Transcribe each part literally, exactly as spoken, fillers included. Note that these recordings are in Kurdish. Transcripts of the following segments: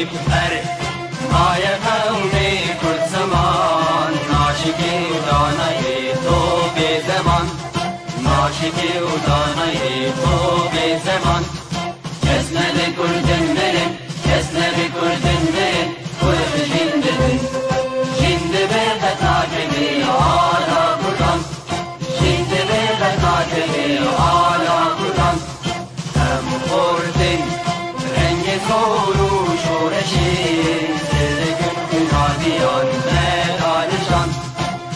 Her maye qewmê Kurd ziman, naşikî û danayê to bê zeman, naşikî û danayê to bê zeman. Kes nebe Kurdin mirin, kes nebe Kurdin mirin, Kurd jîn dibin. Jîn dibe qet nakeve ala Kurdan. Jîn dibe qet nakeve ala Kurdan. Em xortin rengê sor û şoreşê, sêr dikin xwînaliyan me dalijan.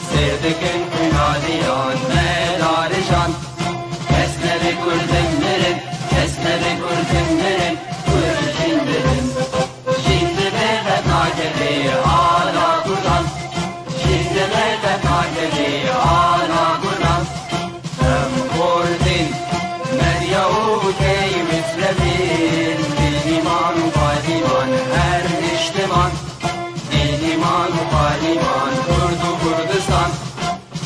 Sêr dikin xwînaliyan me dalijan. Kes nebe Kurdin mirin, kes nebe Kurdin mirin, Kurd jîn dibin. Jîn dibe qet nakeve ala Kurdan. Jîn dibe qet nakeve ala Kurdan. Em xortin medya û tey mislevin, bînîman û padîman her niştiman. Bînîman û padîman Kurd û Kurdistan.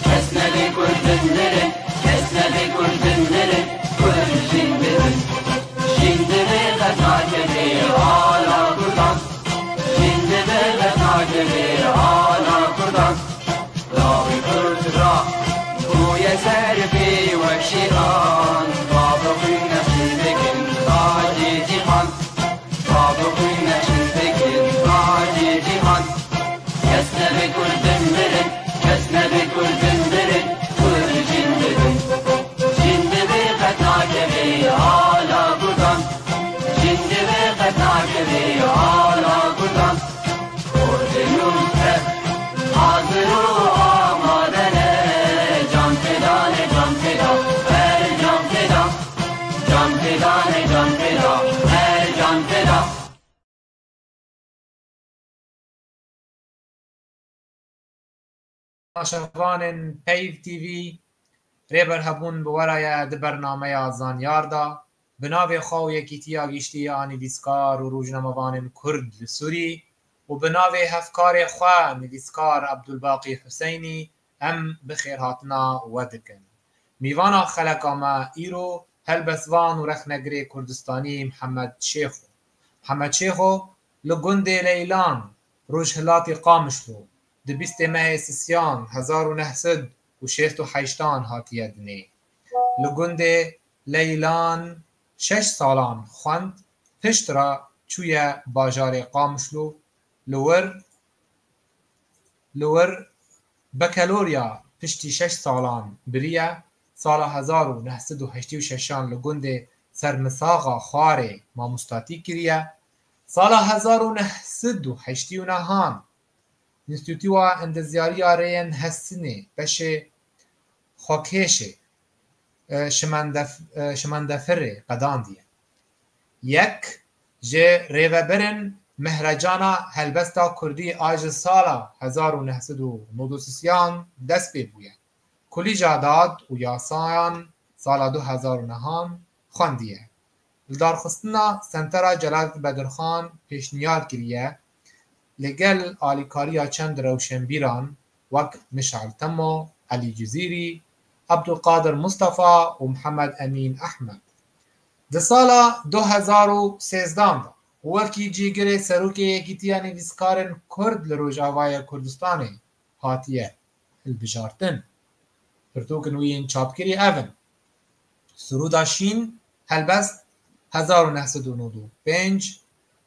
Kes nebe Kurdin mirin, kes nebe Kurdin mirin, Kurd jîn dibin. Jîn dibe qet nakeve ala Kurdan. Jîn dibe qet nakeve ala Kurdan. Lawê Kurd ra bûye ser pê wek şêran. Bavê xwîn nexşîn dikin tacê cîhan. Bavê xwîn nexşîn dikin tacê cîhan. Kes nebe Kurdin mirin, kes nebe Kurdin mirin, Kurd jîn dibin. Jîn dibe qet nakeve ala Kurdan. Jîn dibe qet nakeve ala Kurdan. Kurdin û Kurd hazir û amade ne. Can feda ne, can feda, her can feda. Can feda ne, can feda, her can feda. Temaşevanên Peyv T V, rêber hebûn bi we re ye di bernameya Zanyar de, bi navê xwe û Yekîtiya Giştî ya Nivîskar û Rojnamevanên Kurd li Sûrî û bi navê hevkarê xwe nivîskar Ebdulbaqî Huseynî, em bi xêrhatina we dikin. Mîvana xeleka me îro helbestvan û rexnegirê Kurdistanî Mihemed Şêxo. Mihemed Şêxo li gundê Leylan, rojhilatê Qamişlo, di bîstê mehê Sisiyan hezar û neh sed û şêst û heştan hatiye dinê. Li gundê Leylan şeş salan xwend, piştre çûye bajarê Qamişlo, li wir, li wir bekelorya piştî şeş salan biriye, sala hezar û neh sed û heştê û şeşan li gundê Sermisaxa Xwarê mamostatî kiriye, sala hezar û neh sed û heştê û nehan Înstîtuwa Endezyariya Rêyên Hesinê beşê xwekêşê, e, şimendef-, e, şimendefirê qedandiye. Yek ji rêvebirên mehrecana helbesta kurdî a ji sala hezar û neh sed û nod û sisiyan dest pê bûye. Kulîja Dad û Yasayan sala du hezar û nehan xwendiye. Li darxistina Sentera Celal Bedirxan pêşniyar kiriye, li gel alîkariya çend rewşenbîran wek Mişal Temo, Elî Cizîrî, Abdulkadir Mustafa û Mihemed Emîn Ehmed. Di sala du hezar û sêzdan de wekî cîgirê serokê Yekîtiya Nivîskarên Kurd li Rojavayê Kurdistanê hatiye hilbijartin. Pirtûkên wî yên çapkirî ev in: Sirûda Şîn, helbest, hezar û neh sed û nod û pênc,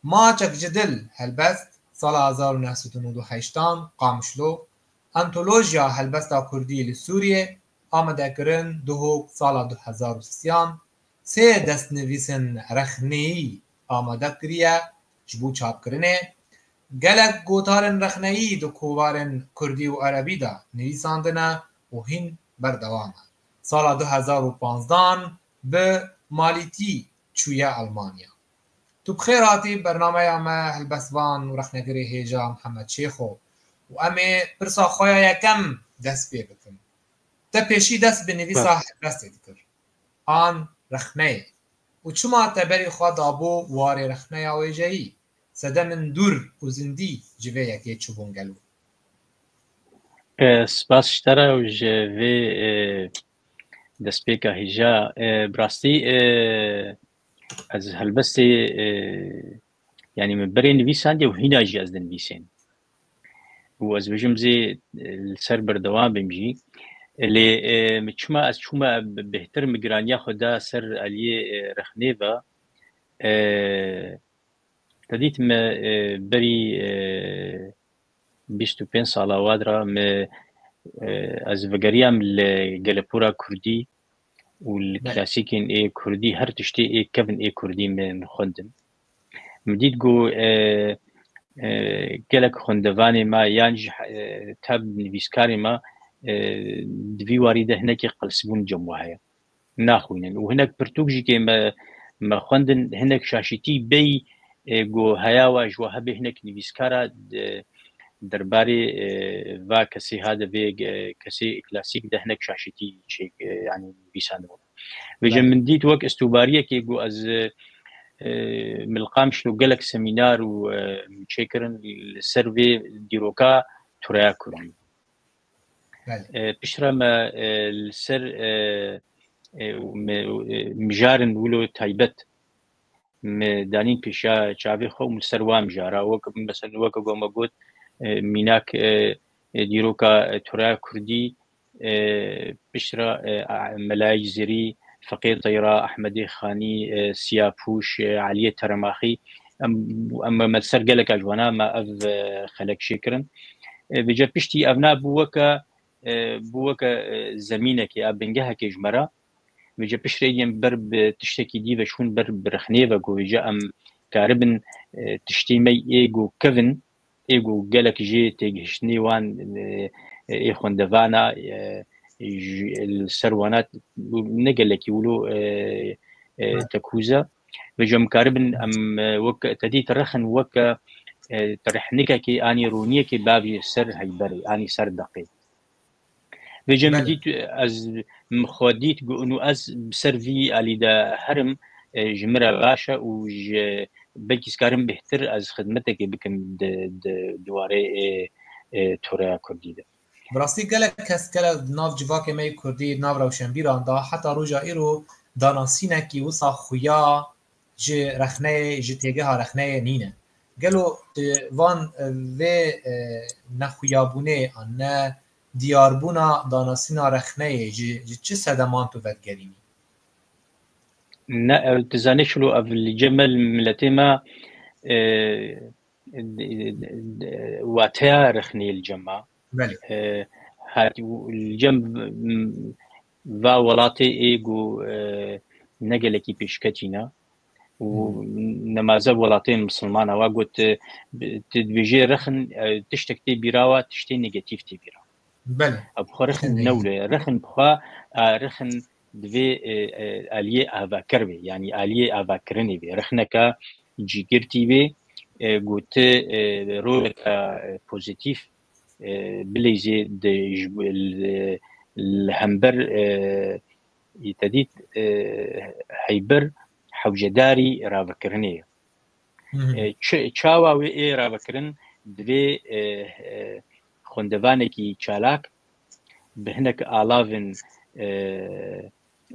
Maçek ji Dil, helbest, sala hezar û neh sed û nod û heştan, Qamişlo, Antolojiya Helbesta Kurdî li Sûriyê, amadekirin, Duhok, sala du hezar û sisiyan, sê destnivîsên rexneyî amade kiriye ji bo çapkirinê. Gelek gotarên rexneyî di kovarên kurdî û erebî de nivîsandine û hîn berdewam e. Sala du hezar û panzdan bi malîtî çûye Almanya. Tu bi xêr hatî bernameya me, helbestvan û rexnegirê hêja Mihemed Şêxo, û em ê pirsa xwe ya yekem dest pê bikin. Te pêşî dest bi nivîsa helbestê dikir. An rexneyê. Û çima te berî xwe dabû warê rexneya wêjeyî? Sedemên dûr û zindî ji vê yekê çûbûn gelo? E, spas ji te re û ji vê, e, destpêka hêja. E, bi rastî, e, ez helbestê, e, Yanî min berê nivîsandiye û hîna jî ez dinivîsên. Û ez bêjim zê, e, li ser berdewam bim jî. Lê, e, min çima ez çûme bi-, bêhtir min giraniya xwe da ser aliyê, e, rexnê ve, e, te dît me, e, berî, e, bîst û pênc sala wa dira me, e, ez vegeriyam li gelepûra kurdî û li Belê. klasîkên ê kurdî, her tiştê ê kevin ê kurdî me xwendin. Min dît ku, e, e, gelek xwendevanê me yan jî, e, tab nivîskarê me, e, di vî warî de hinekî qelsbûn cem we heye. Naxwînin. Û hinek pirtûk jî kê me, me xwendin, hinek şaşîtî bey, e, ku heya wa ji we hebe hinek nivîskara, e, derbarê, e, va kesê ha de vê, e, kesê klasîk de hinek şaşîtî çêk, e, yanî nivîsandibûn. Vêce Belê. min dît wek estûbariyekê ku ez, e, e, milqam şilo gelek semînar û, e, min çêkirin li ser vê dîroka Tureya Kurdî. Belê. E, piştre me, e, li ser, e, e, me, e, mijarên wilo taybet me danîn pêşiya çavê xwe û li ser wa mijara, wek, mesela, wek ku me got, e, mînak, e, e, dîroka, e, Tureya Kurdî, e, piştre, e, a-, Melayê Zêrî, Feqê Teyra, Ehmedê Xanî, e, Siyapûş, e, Eliyê Teremaxî, em, em, me li ser geleka ji wana me ev, e, xelek çêkirin. E, vêce piştî evna bû weke, e, bû weke, e, zemînekê, a bingehekê ji me re. Vêce piştre yên ber bi tiştekî dî ve şûn ber bi rexnê ve ku vêce em karibin, e, tiştê me ê ku kevin, ê ku gelek jê têgihiştinê wan, e, ê xwendevana, e, ji, li ser wana ne gelekî wilo, e, e, Evet. tekûze. Vêce em karibin em, e, wek te dît rexin weke, e, rehnikekê anî roniyekê bavê ser heyberê, anî ser deqê. Vêce min Belê. dît, ez min xwe dît ku û ez bi ser vî alî de herim, e, ji min re baş e û ji belkî ez karim bêhtir ez xidmetekê bikim di, di, di warê, e, e, Toreya Kurdî de. Bi rastî gelek kes, gelek di nav civakê me yê Kurdî, di nav rewşenbîran de heta roja îro danasînekî wisa xuya ji rexneyê, ji têgeha rexneyê nîne. Gelo tu van, e, vê, e, nexuyabûnê an ne diyarbûna danasîna rexneyê ji, ji çi sedeman tu vedigerînî? Ne, ew, tu zanî çilo ev li cem me, li miletê me, e, d-, d-, d-, wateya rexneyê li cem me. Belê. E, hat, li cem, m-, va welatê ê ku, e, ne gelekî pêşketî ne û Hmm. nemaze welatên misilmana wa got, e, tu dibêjê rexin, e, tiştek tê bîra wa, tiştê negatîf tê bîra. Belê. Ev xwe rexin Rexin ne wilo ye. Rexin bi xwe, e, rexin divê, e, e, aliyê avakir bê, yanî aliyê avakirinê bê. Rexneke cîgirtî bê, e, ku tu, e, roleke, e, pozîtîf, e, bileyzê di ji, li, li hember, e, î te dît, e, heyber hewcedarî ravekirinê ye. Hı hı. E, çi, çawa wê ê ravekirin divê, e, e, xwendevanekî çalak bi hinek alavin, e,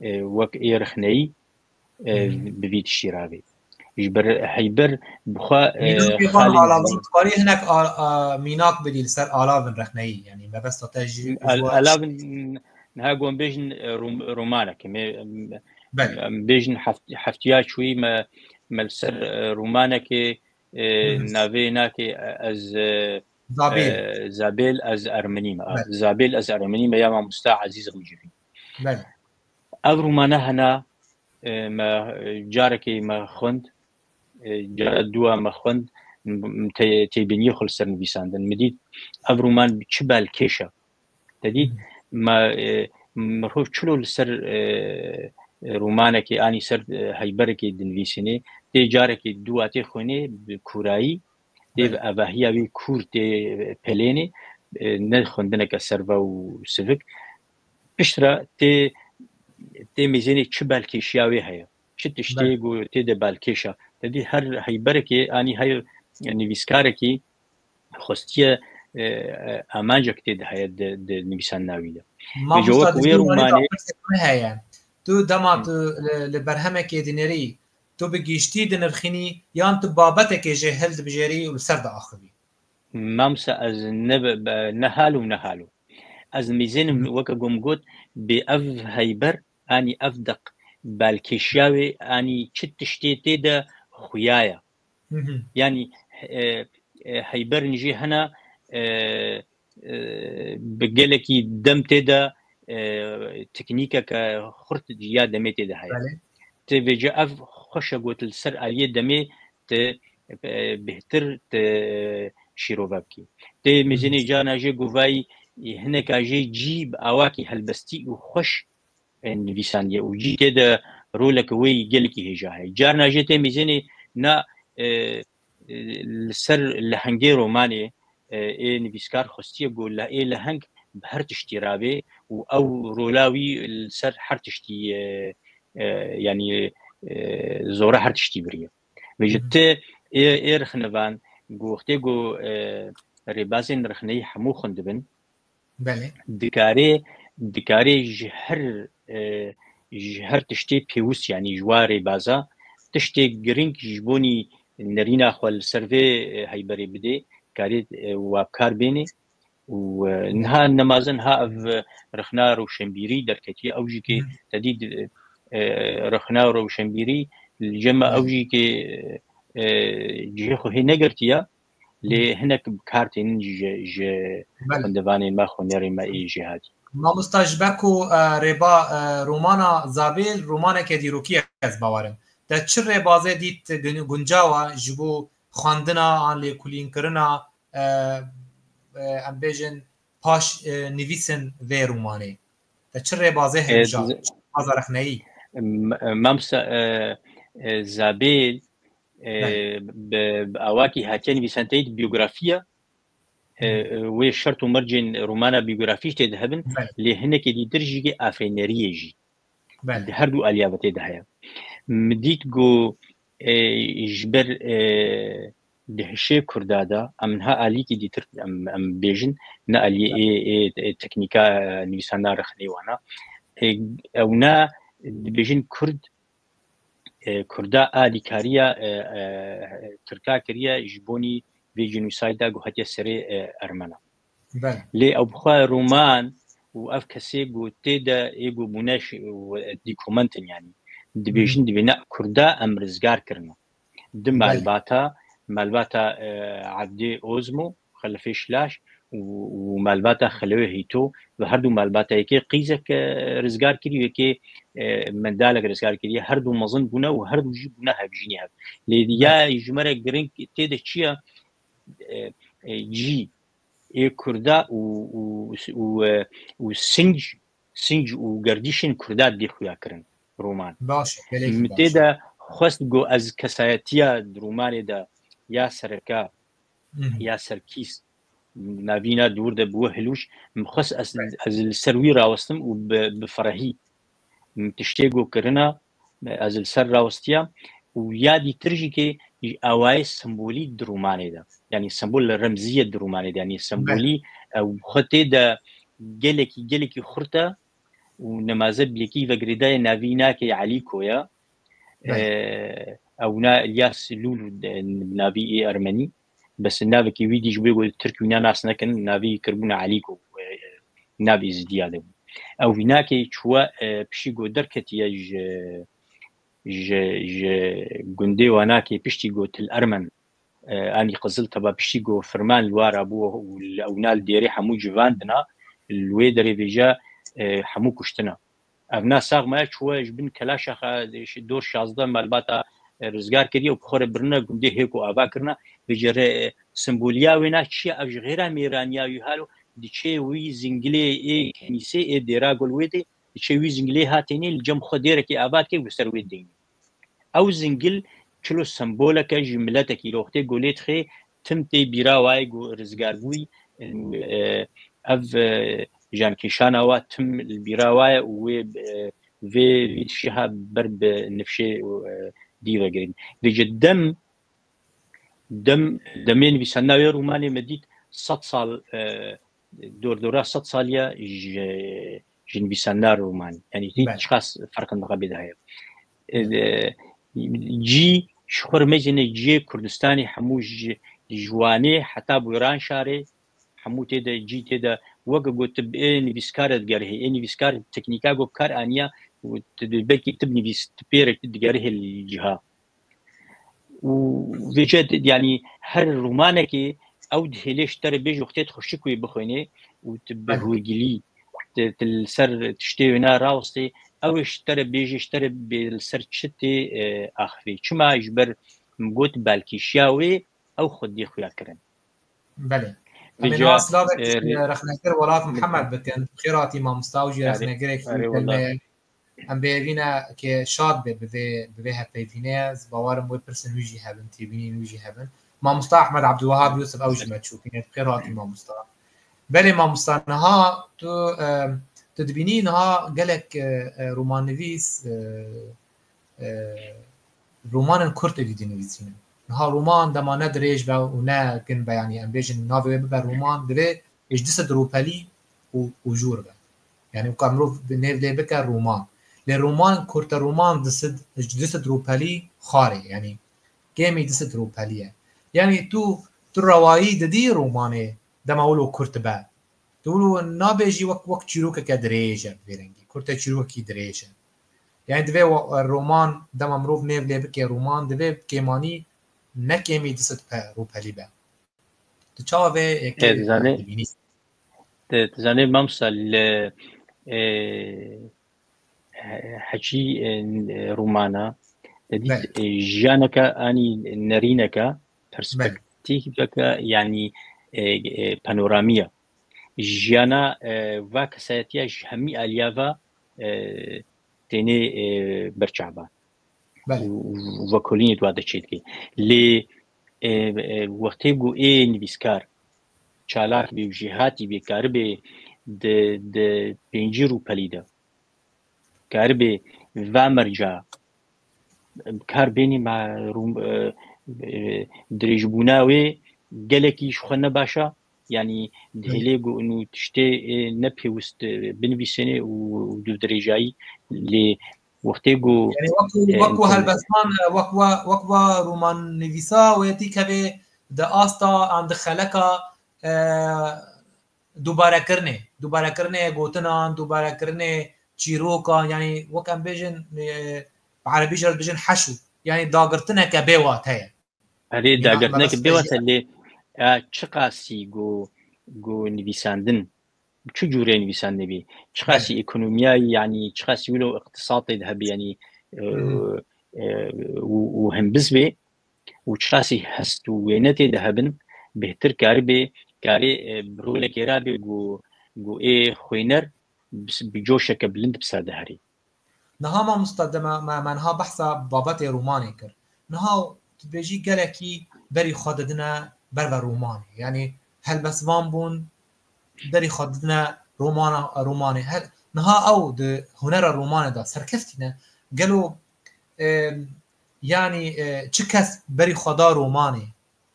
e, wek ê rexneyî, e, Hı hı. bi vî tiştî ravê. Ji ber heyber bi xwe, e, Mînakê van xalên alavin, dixwarî hinek a, a, mînak bidî li ser alavin rexneyî, yanî mebesta te jî Al-, ji we alavin niha gon bêjin, e, rom-, romanek. Me, em, Belê. em bêjin heft-, heftiya çûyî me, me li ser, e, romanekê, e, Hı hı. navê nakê, e, ez, e, Zabêl. e, Zabêl ez Ermenî me. Belê. Zabêl ez Ermenî me ya mamosta Ezîz Rûcivî. Belê. Ev romana hena, e, me, e, carekê me xwend, e, cara dûa me xwend, m-, m-, tê-, têbîniyê xwe li ser nivîsandin. Min dît ev roman bi çi balkêş e. Te dît, Hmm. me, e, mirov çilo li ser, e, e, romanekê anî ser, e, heyberekê dinivîsînê, tê carekê dûa tê xwînê bi kûrayî, tê Belê. bi avahiya wî kûr tê pelênê, e, ne xwendineke serve û sivik. Piştre tê, tê mêzênê çi balkêşiya wê heye? Çi tiştê Belê. ku tê de balkêş e? Te dî her heyberekê anî her nivîskarekî xwestiye, e, e, amancek tê de heye di, di nivîsandina wî de. Mamosta, Vêce wek wê dibî romanê pirsek min heye. Tu dema Hı. tu li, li berhemekê dinêrî, Tu bi giştî dinirxînî yan tu babetekê jê hildibijêrî û li ser diaxivî? Mamsa, ez ne be-, be-, ne hal û ne halo. Ez mîzênim, weke ku min got, bi ev heyber, anî ev deq balkêşiya wê, anî çi tiştê tê de xuya ye. Yanî, e, e, heyber nijê hene, e, e, bi gelekî dem tê de, e, teknîkeke xurt ya demê tê de heye. Belê. Tê vêce ev xweş e got li ser aliyê demê te, e, bêhtir te şîrove bikî. Tê mêzênê carna jê govayî, e, hineka jê cî bi awakî helbestî û xweş, e, nivîsandiye û cî tê de roleke wê yî gelekî hêja heye. Carna jê tê mêzênê na, e, e, li ser lehengê romanê, e, ê nivîskar xwestiye ku le-, ê leheng bi her tiştî rabe û ew rola wî li ser her tiştî, e, e, yanî, e, zora her tiştî biriye. Vêje ti ê, ê rixnevan ku wextê ku, e, rêbazên rixneyî hemû xwendibin, Belê. Dikarê, dikarê ji her, e, ji her tiştê pêwist, yanî ji wa rêbaza, tiştê girîng ji bonî nerîna xwe li ser vê, e, heyberê bidê, karê, e, wa bi kar bênê. Û, e, niha nemazin ha ev rixna rewşenbîrî derketiye, ew jî kê te dît, e, rixna rewşenbîrî li cem me ew jî kê, e, cihê xwe hê negirtiye. Lê hinek bi kar tênin ji, ji xwendevanên me, xwenerên me ê jêhatî. Mamosta, ji ber ku, e, rêba, e, romana Zabêl romaneke dîrokî ye, ez bawer im. Te çi rêbazê dît gun-, guncaw e ji bo xwendina an lêkolînkirina, e, e, em bêjin paş, e, nivîsin vê romanê? Te çi rêbazê E, hilbijart? z- Çi rêbaza rexneyî? M-, Mamsa, e, e, Zabêl, e, Belê. bi, bi awakî hatiye nivîsandeyî biyografiya, e, Hı. e, wê şert û mercên romana biyografî tê de hebin, Belê. Lê hinekê dîtir jî ki afêneriyê jî. Belê. Di her du aliya ve tê de heye. Min dît ku, e, ji ber, e, di hişê Kurda de, em niha alîkî dîtir em, em bêjin, ne aliyê ê, ê, ê teknîka, e, nivîsana rexneyê wana. E, ew ne dibêjin Kurd, e, Kurda alîkariya, e, e, Tirka kiriye ji bonî vê genocide ku hatiye serê, e, Ermena. Belê. Lê ew bi xwe roman û ev kesê ku tê de ê ku bûne ş-, û, e, dîkomentin, yanî. Dibêjin, Hı hı. Dibê ne Kurda em rizgar kirine. Di Belê. Malbata, malbata, e, Evdê Ozmo, Xelifê Şilaş û, û malbata Xelewê Hîto ve her du malbata yekê qîzek, e, rizgar kirî, yekê, e, mendalek rizgar kirî. Her du mezin bûne û her du jî bûne hevjînî hev. Lê ya Belê. Ji me re girîng tê de çi ye? E, e, cî ê Kurda û, û, û, e, û sinc, sinc û gerdîşên Kurda dê xuya kirin roman. Baş, gelekî Min baş. Tê de xwest ku ez kesayetiya di romanê de ya sereka, Hı hı. Ya serkîs, navîna dûr de bi we hilûş, min xwest ez, Belê. Ez li ser wî rawestim û bi, bi ferehî min tiştê ku kirina, ez li ser rawistiya û ya dîtir jî kê awayê sembolî di romanê de. Yanî sembol remzî ye di romanê de. Yanî sembolî, Belê. Ew xwe tê de gelekî, gelekî xurt e û nemaze bi yekî ve girêdayê navî nake Elîko ye. Belê. E, ew na Îlyas Lûlû de, navî ê Ermenî. Bes navekî wî dî ji bo ku Tirk wîna nas nekin, navî kirbûne Elîko, e, nav Êzidiya de bû. Ew vînakê çûye, e, piştî ku derketiye ji, ji, ji gundê Wanakê piştî ku Til Ermen, e, anî Qizil teba piştî ku firman li wara bû û li ewna li dêrê hemû civandina, li wê derê vêje, e, hemû kuştina. Ev na sax maye çûye ji bin Kelaşaxa, dor şazdeh malbata, e, rizgar kiriye û bi xwe re birine gundê hêk û ava kirine. Vêce re, e, simboliya wê na çi ye? Ev ji xêra mêraniya wî halo diçe wî zingilê ê kenîsê ê dêra gol wê dê, diçe wî zingilê hatênê li cem xwe dêrekê ava dike û ser wê deynê. Ew zingil çilo semboleke ji miletekî roxtê golê dixê, tim tê bîra wayê ku rizgarbûyî, e, ev, e, jankêşana wa tim li bîra wayê û wê, e, vê vî tiştê ha ber bi nifşê û, e, dî vegirîn. Vêce dem, dem, demê nivîsandina wê romanê me dît sed sal, e, dordora sed saliya ji, ji nivîsandina romanê. Yanî hîç Belê. Çiqas ferqin diqe bê de heye. E, Belê. Cî, ji xwe re mejîne ciyê Kurdistanê hemû ji, ji Wanê heta Boranşarê, hemû tê de, cî tê de, weke got tu bi ê nivîskare digerihê. Ê nivîskar teknîka ku bi kar aniya, û tu dê belkî tu binivîs, tu pêrek tu digerihê li ciha. Û vêce, yanî her romanekê ew dihêlê ji te re bêje wextê tu xweşik wê bixwênê û tu bi Belê. hûrgilî, tu, tu li ser tiştê wêna rawestê, ew ê ji te re bêje, ji te re bê li ser çi tê, e, axivê. Çima? Ji ber min got balkêşiya wê ew xwediyê xuya kirin. Belê. Em ê Vêca, niha silavek e, rê- rexneker Welat Mihemed bikin. Xêr hatî mamosta û jî Erê, rexnegerek erê, kelme. Em bi hêvî ne ke şad be bi vê, bi vê hevpeyvînê. Ez bawer im wê pirsên wî jî hebin, têbînên wî jî hebin. Mamosta Ehmed Abdulwahab Yusuf ew jî me çûkîne. Bi xêr hatî mamosta. Belê mamosta, niha tu, e, tu dibînî niha gelek, e, e, romannivîs, e, e, romanên kurt êdî dinivîsînin. Niha roman dema ne dirêj be û ne kin be, yanî em bêjin navê wê bibe roman, divê ji du sed rûpelî û, û jûr be. Yanî weka mirov bi nêv lê bike roman. Lê roman, kurte roman du sed, ji du sed rûpelî xarê, yanî kêmî du sed rûpelî ye. Yanî tu, tu rewayî didî romanê dema wilo kurt be. Tu wilo nabêjî wek, wek çîrokeke dirêj e bi vê rengî. Kurte çîrokekî dirêj e. Yani divê wa-, roman, dema mirov nêv lê bike roman, divê kêmanî ne kêmî du sed pe-, rûpelî be. Tu çawa vê yekê E, dizanê, dibînî? Di, dizanê, mamsa, li, e, he-, heçî, e, romana, te dît, Belê. e, jiyaneke anî nerîneke, Belê. perspektîfeke, yanî, e, e, panoramî ye. Jiyana, e, va kesayetiya ji hemî aliya ve, e, tênê, e, berçavan. Belê. Û, û vekolînê di wa de çêdike. Lê, e, e, wextê ku ê nivîskar çalak bê û jêhatî bê, karibê di, di pêncî rûpelî de, karibê va merca bi kar bênî, ma rû-, e, e, dirêjbûna wê gelekî ji xwe ne baş e. Yanî Hı. dihêlê ku û tiştê, e, ne pêwist, e, binivîsênê û, û di dirêjayî lê wextê ku, Yani wekû, e, wekû internet helbestvan, e, wek wa, wek wa romannivîsa wê tî kevê di asta an di xeleka, e, dubarekirinê, dubarekirinê gotinan, dubarekirinê çîrokan, yani wek em bêjin, e, bi erebî jî re dibêjin heşû, yani dagirtineke bê wate ye. Erê, Nîna dagirtineke mebesta bê jî wate lê, e, çiqasî ku, ku nivîsandin, çi cûrê nivîsandinê bî, çiqasî Belê. ekonomiyayî, yanî çiqasî wilo îqtisatê de hebî, yanî, e, Hı hı. e, û, û hembiz bê û çiqasî hest û wênetê de hebin, bêhtir karibê, karê, e, bi rolekê rabê ku, ku ê xwêner bi, bi coşeke bilind bi ser de herî. Niha mamosta dema me, me niha behsa babetê romanê kir. Niha tu dibêjî gelekî berî xwe didine ber ve romanê. Yanî helbestvan bûn, berî xwe didine romana, romanê. Her, niha ew di hunera romanê de serkeftî ne. Gelo, e, yanî, e, çi kes berî xwe da romanê?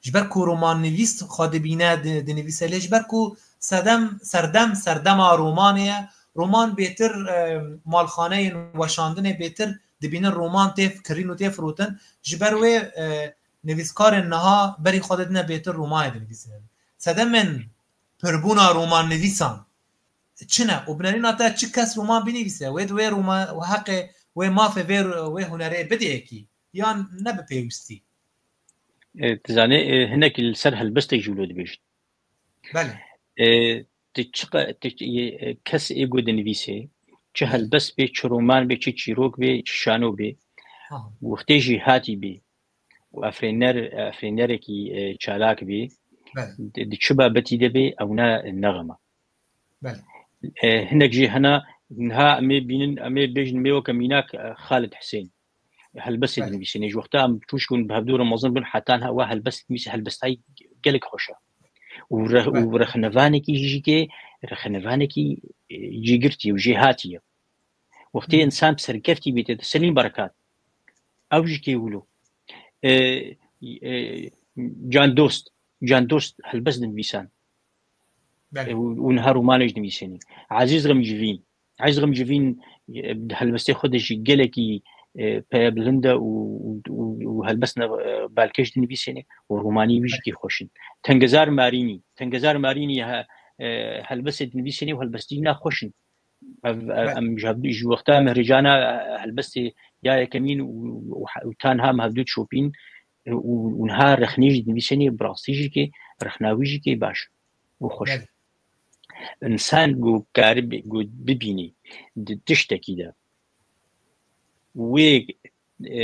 Ji ber ku romannivîs xwe dibîne, di-, dinivîse, lê ji ber ku sedem, serdem, serdema romanê ye, roman bêtir, e, malxaneyên weşandinê bêtir dibînin, roman tê kirîn û tê firotin. Ji ber wê, e, nivîskarên niha berî xwe didine bêtir romanê dinivîsînin. Sedemên pirbûna romannivîsan çi ne? Û binerîna te çi kes roman binivîse, wê di wê roma-, heqê wê mafê vê, wê hunerê bidê yekî, yan ne bi pêwîstî? E, tu zanî, e, hinek li ser helbestê jî wilo dibêjin. Belê. E, tu çiqa-, tu, e, kes ê ku dinivîsê, çi Belê. helbest bê, çi roman bê, çi çîrok bê, çi şano bê, Aha. wextê jî hatî bê û efrêner, efrênerekî, e, çalak bê, Belê. di, di çi babetî de bê, ew ne, ne xem e. Belê. E, hinek jî hene, niha em ê bînin, em ê bêjin, mê weke mînak, e, Xalid Hisên. Helbestê Belê. dinivîsîne. Ji wexta em çûşk bûn bi hevdû re mezin bûn, heta niha wa helbest dinivîse, helbestayî gelek xweş e. Û re-, û Belê. rexnevanekî jî ke, rexnevanekî, e, cîgirtî û jêhatî ye. Wextê Hı. însan bi serkeftî bê, tê de Selîm Berekat. Ew jî kê wilo. E, e, Can Dost. Can Dost helbest dinivîsan. Belê. E, û, û niha romanê jî dinivîsênî. Ezîz Xemcivîn. Ezîz Xemcivîn, e, di helbestê xwe de jî gelekî, e, peye bilind e û, û, û, û helbestine, e, balkêş dinivîsêne û romanî wî jî kê xweş in. Tengezar Marînî, Tengezar Marînî he, e, helbestê dinivîsêne û helbestî wîna xweş in. Ev, ev, Be- em ji hev-, ji wexta Mehrîcana, e, helbestê ya yekemîn û, û, û tanha em hevdû dişopîn, e, û, û niha rexnê jî dinivîsêne, bi rastî jî kê, rexna wî jî kê baş û xweş. Belê. Însan ku karibe, ku bibînî di tiştekî de wê, e,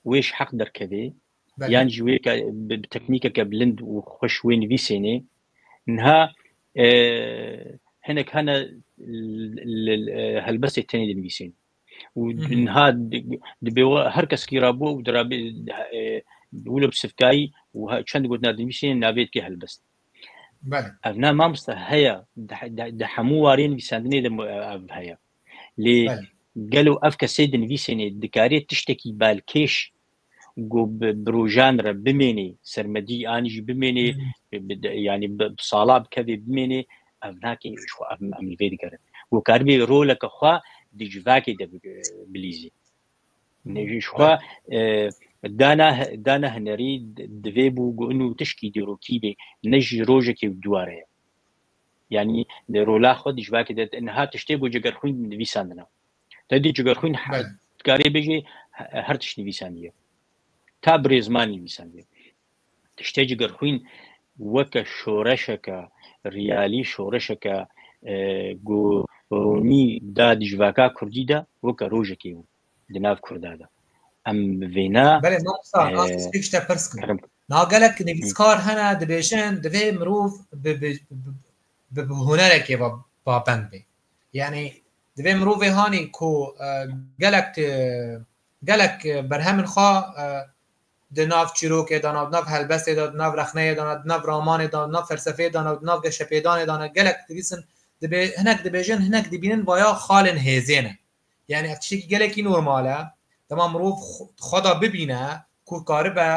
wê ji heq derkeve, Belê. yan jî wê ke bi, bi teknîkeke bilind û xweş wê nivîsênê, niha, e, hinek hene l-, l-, l-, e, helbestê tenê dinivîsên. Û Hı hı. niha di, dibê we her keskî rabû û dirabe, e, wilo bi sivkayî û ha-, çend gotina dinivîsên navê dike helbest. Belê. Ev ne mamoste heye, di, di, di hemû warên nivîsandinê de mu-, ev heye. Lê Belê. gelo ev kesê dinivîsênê dikarê tiştekî balkêş ku bi, bi rojan re bimênê, sermedî anî jî bimênê, Hı hı. bi, bi, yanî bi, bi sala bikevê bimênê, ev nake ji xwe, em, em li vê digerin. Ku karibê roleke xwe di civakê de bi, bilîzî. Ne, ji xwe, e, dana, dana hunerî di-, divê bû ku inu tişkî dîrokî bê, ne jî rojekê û duware ye. Yanî, di rola xwe di civakê de niha tiştê ku Cegerxwîn nivîsandina. Te dî Cegerxwîn he-, Belê. dikarê bêjê he-, her tişt nivîsandiye. Ta bi rêzman nivîsandiye. Tiştê Cegerxwîn weke şoreşeke riyalî, şoreşeke, e, ku ronî da di civaka kurdî de, weke rojekê bû di nav kurda de. Em bi vêna, Belê, mamosta, e, ez tiştek ji te pirs kim. kerem. Niha gelek Hı. nivîskar hene, dibêjin, divê mirov bi, bi, bi, bi, bi hunerekê ve pabend be. Yanî, divê mirovê hanî ku, e, gelek ti-, gelek, e, berhemên xwe, e, di nav çîrokê de ne, di nav helbestê de, di nav rexneyê de ne, di nav ramanê de, di nav felsefeyê de ne, di nav geşepêdanê de ne, gelek divîsin, dibê-, hinek dibêjin, hinek dibînin vaya xalên hêzê ne. Yanî ev tiştekî gelekî normal e. Dema mirov xwe, xwe de bibîne ku karibe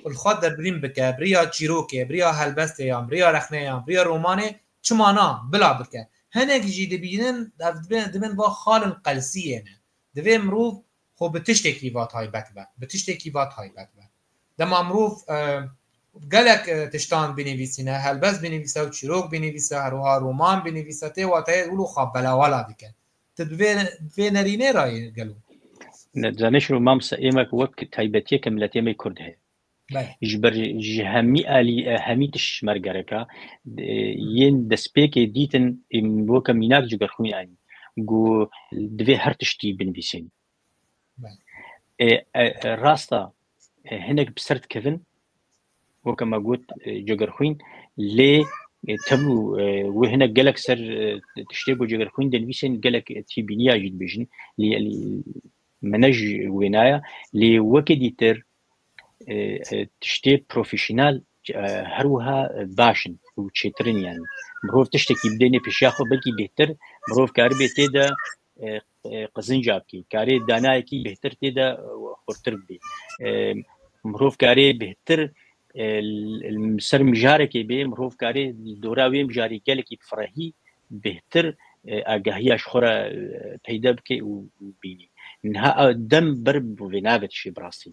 li xwe derbîn bike, bi riya çîrokê, bi riya helbestê yan, bi riya rexnê yan, bi riya romanê, çima na, bila bike. Hinek jî dibînin, ev dibin, dibin va xalên qelsiyê ne. Divê mirov xwe bi tiştekî va taybet be, bi tiştekî va taybet be. Dema mirov, e, gelek, e, tiştan binivîsîne, helbest binivîse û çîrok binivîse, her wiha roman binivîse, tê wateyê wilo xwe belawala dike. Tu bi vê, bi vê nerînê re yê gelo? Ne, zanê şiro, mamoste, êmek wek taybetiyeke miletê me Kurd heye. Belê. Ji ber ji hemî alî, e, hemî tişt ji me re gerek e. E, yên destpêkê dîtin, ê, weke mînak Cegerxwîn anî. Ku divê her tiştî binivîsîn. Belê. E, e, e, rast e, e, hinek bi ser dikevin, weke me got, e, Cegerxwîn, lê, e, tevû, e, wê hinek gelek ser, e, tiştê ku Cegerxwîn dinivîsên gelek, e, tîbîniya jî dibêjin. Lê, lê me ne ji wênaya, lê weke dîtir, e, e, tiştê profesyonel, e, her wiha, e, baş in û çêtir in, yanî. Mirov tiştekî bidêne pêşiya xwe, belkî bêhtir, mirov karibê tê de, e, e, qizinca bikî. Karê danayekî bêhtir tê de, e, xurtir bibî. E, mirov karê bêhtir, e, l-, l-, ser mijarekê bê, mirov karê dora wê mijarê gelekî bi firehî bêhtir, e, agahiya ji xwe re, e, peyde bike û, û bînî. Niha, e, dem ber bi vê nabe tişê bi rastî.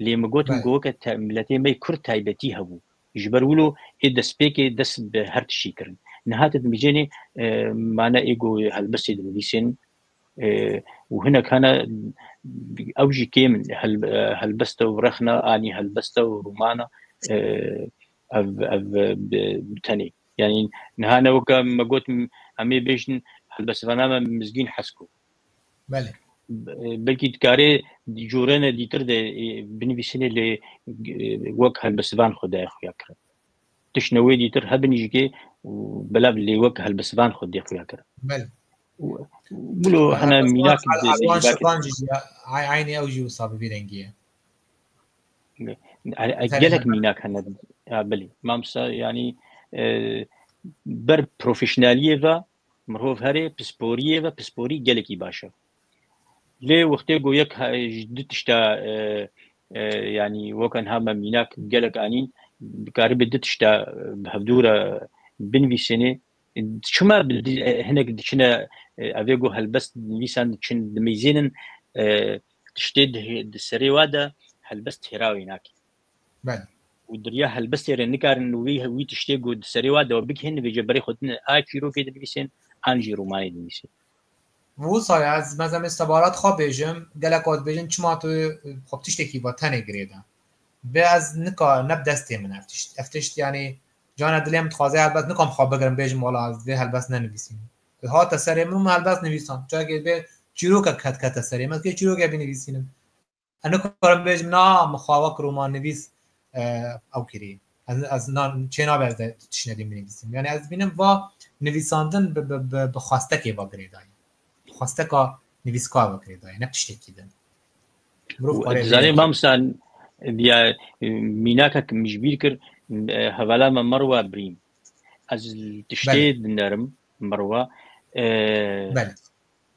Lê min got, min Belê. got, weke te-, miletê me Kurd taybetî hebû. Ji ber wilo ê destpêkê dest bi her tişî kirin. Niha tu dimijênê, e, mane ê ku helbestê dinivîsên, e, û hinek hene ew jî kêm in. Hel-, e, helbeste û rexna anî helbeste û romana, e, ev, ev, e, bi, bi tenê. Yanî niha ne weke me got, em ê bêjin helbestvana me Mizgîn Hesko. Belê. Be-, belkî dikarê corene dîtir de, e, binivîsînê lê, e, wek helbestvan xwe de xuya kirin. Tiştine wê dîtir hebin jî kê û belav lê wek helbestvan xwe dê xuya kirin. Belê. Û, wilo hene Helbestvan, mînak el-, di, di Elwan civakê Şivan jî ya, ay-, aynî ew jî wisa bi vî rengî ye. E, e, Her gelek her mînak hene. Ya, belê. Mamosta, yanî, e, ber profesyoneliyê ve mirov herê, pisporiyê ve, pisporî gelekî baş e. Lê wextê ku yek ha-, ji du tişta, e, e, yanî weke niha me mînak gelek anîn, dikaribe du tişta, e, bi hevdû re binivîsênê. Çima bi di-, e, hinek diçine, e, evê ku helbest nivîsan diçin, dimeyzênin, e, tiştê di, di serê wa de helbest hêra wê nake. Belê. Û diriya helbestê re nikarin wî, wî tiştê ku di serê wa de bigihên, vêce berê xwe din a çîrokê dinivîsên, an jî romanê dinivîsên. Wisa ya ez mezemê sebarat xwe bêjim, gelek wan dibêjin çima tu xwe bi tiştekî ve tenê girêde. Bê ez nika ne bi destê min ev tişt. Ev tişt yani cana dilê min dixwaze helbest nikom xwe bigirim bêjim wala ez vê helbest nenivîsînim. Hate serê min û min helbest nivîsan. Çakê bê çîrokek ket kete serê min, ez kê çîrokek binivîsînim. Ez nikarim bêjim na min xwe wek romannivîs, e, ew kirî. Ez, ez na, çê nabe ez de tiştine dî binivîsim. Yani ez bînim va nivîsandin bi, bi, bi, bi xwestekê ve girêdayî. Bi xwesteka nivîskar ve girêdayî, ne tiştekî din. Mirov Û xwarê dizanî vê mamosta, diya, e, mînakek min ji bîr kir, e, hevala me Merwa Brîm. Ez tiştê Belê. Dinerim Merwa. E, Belê.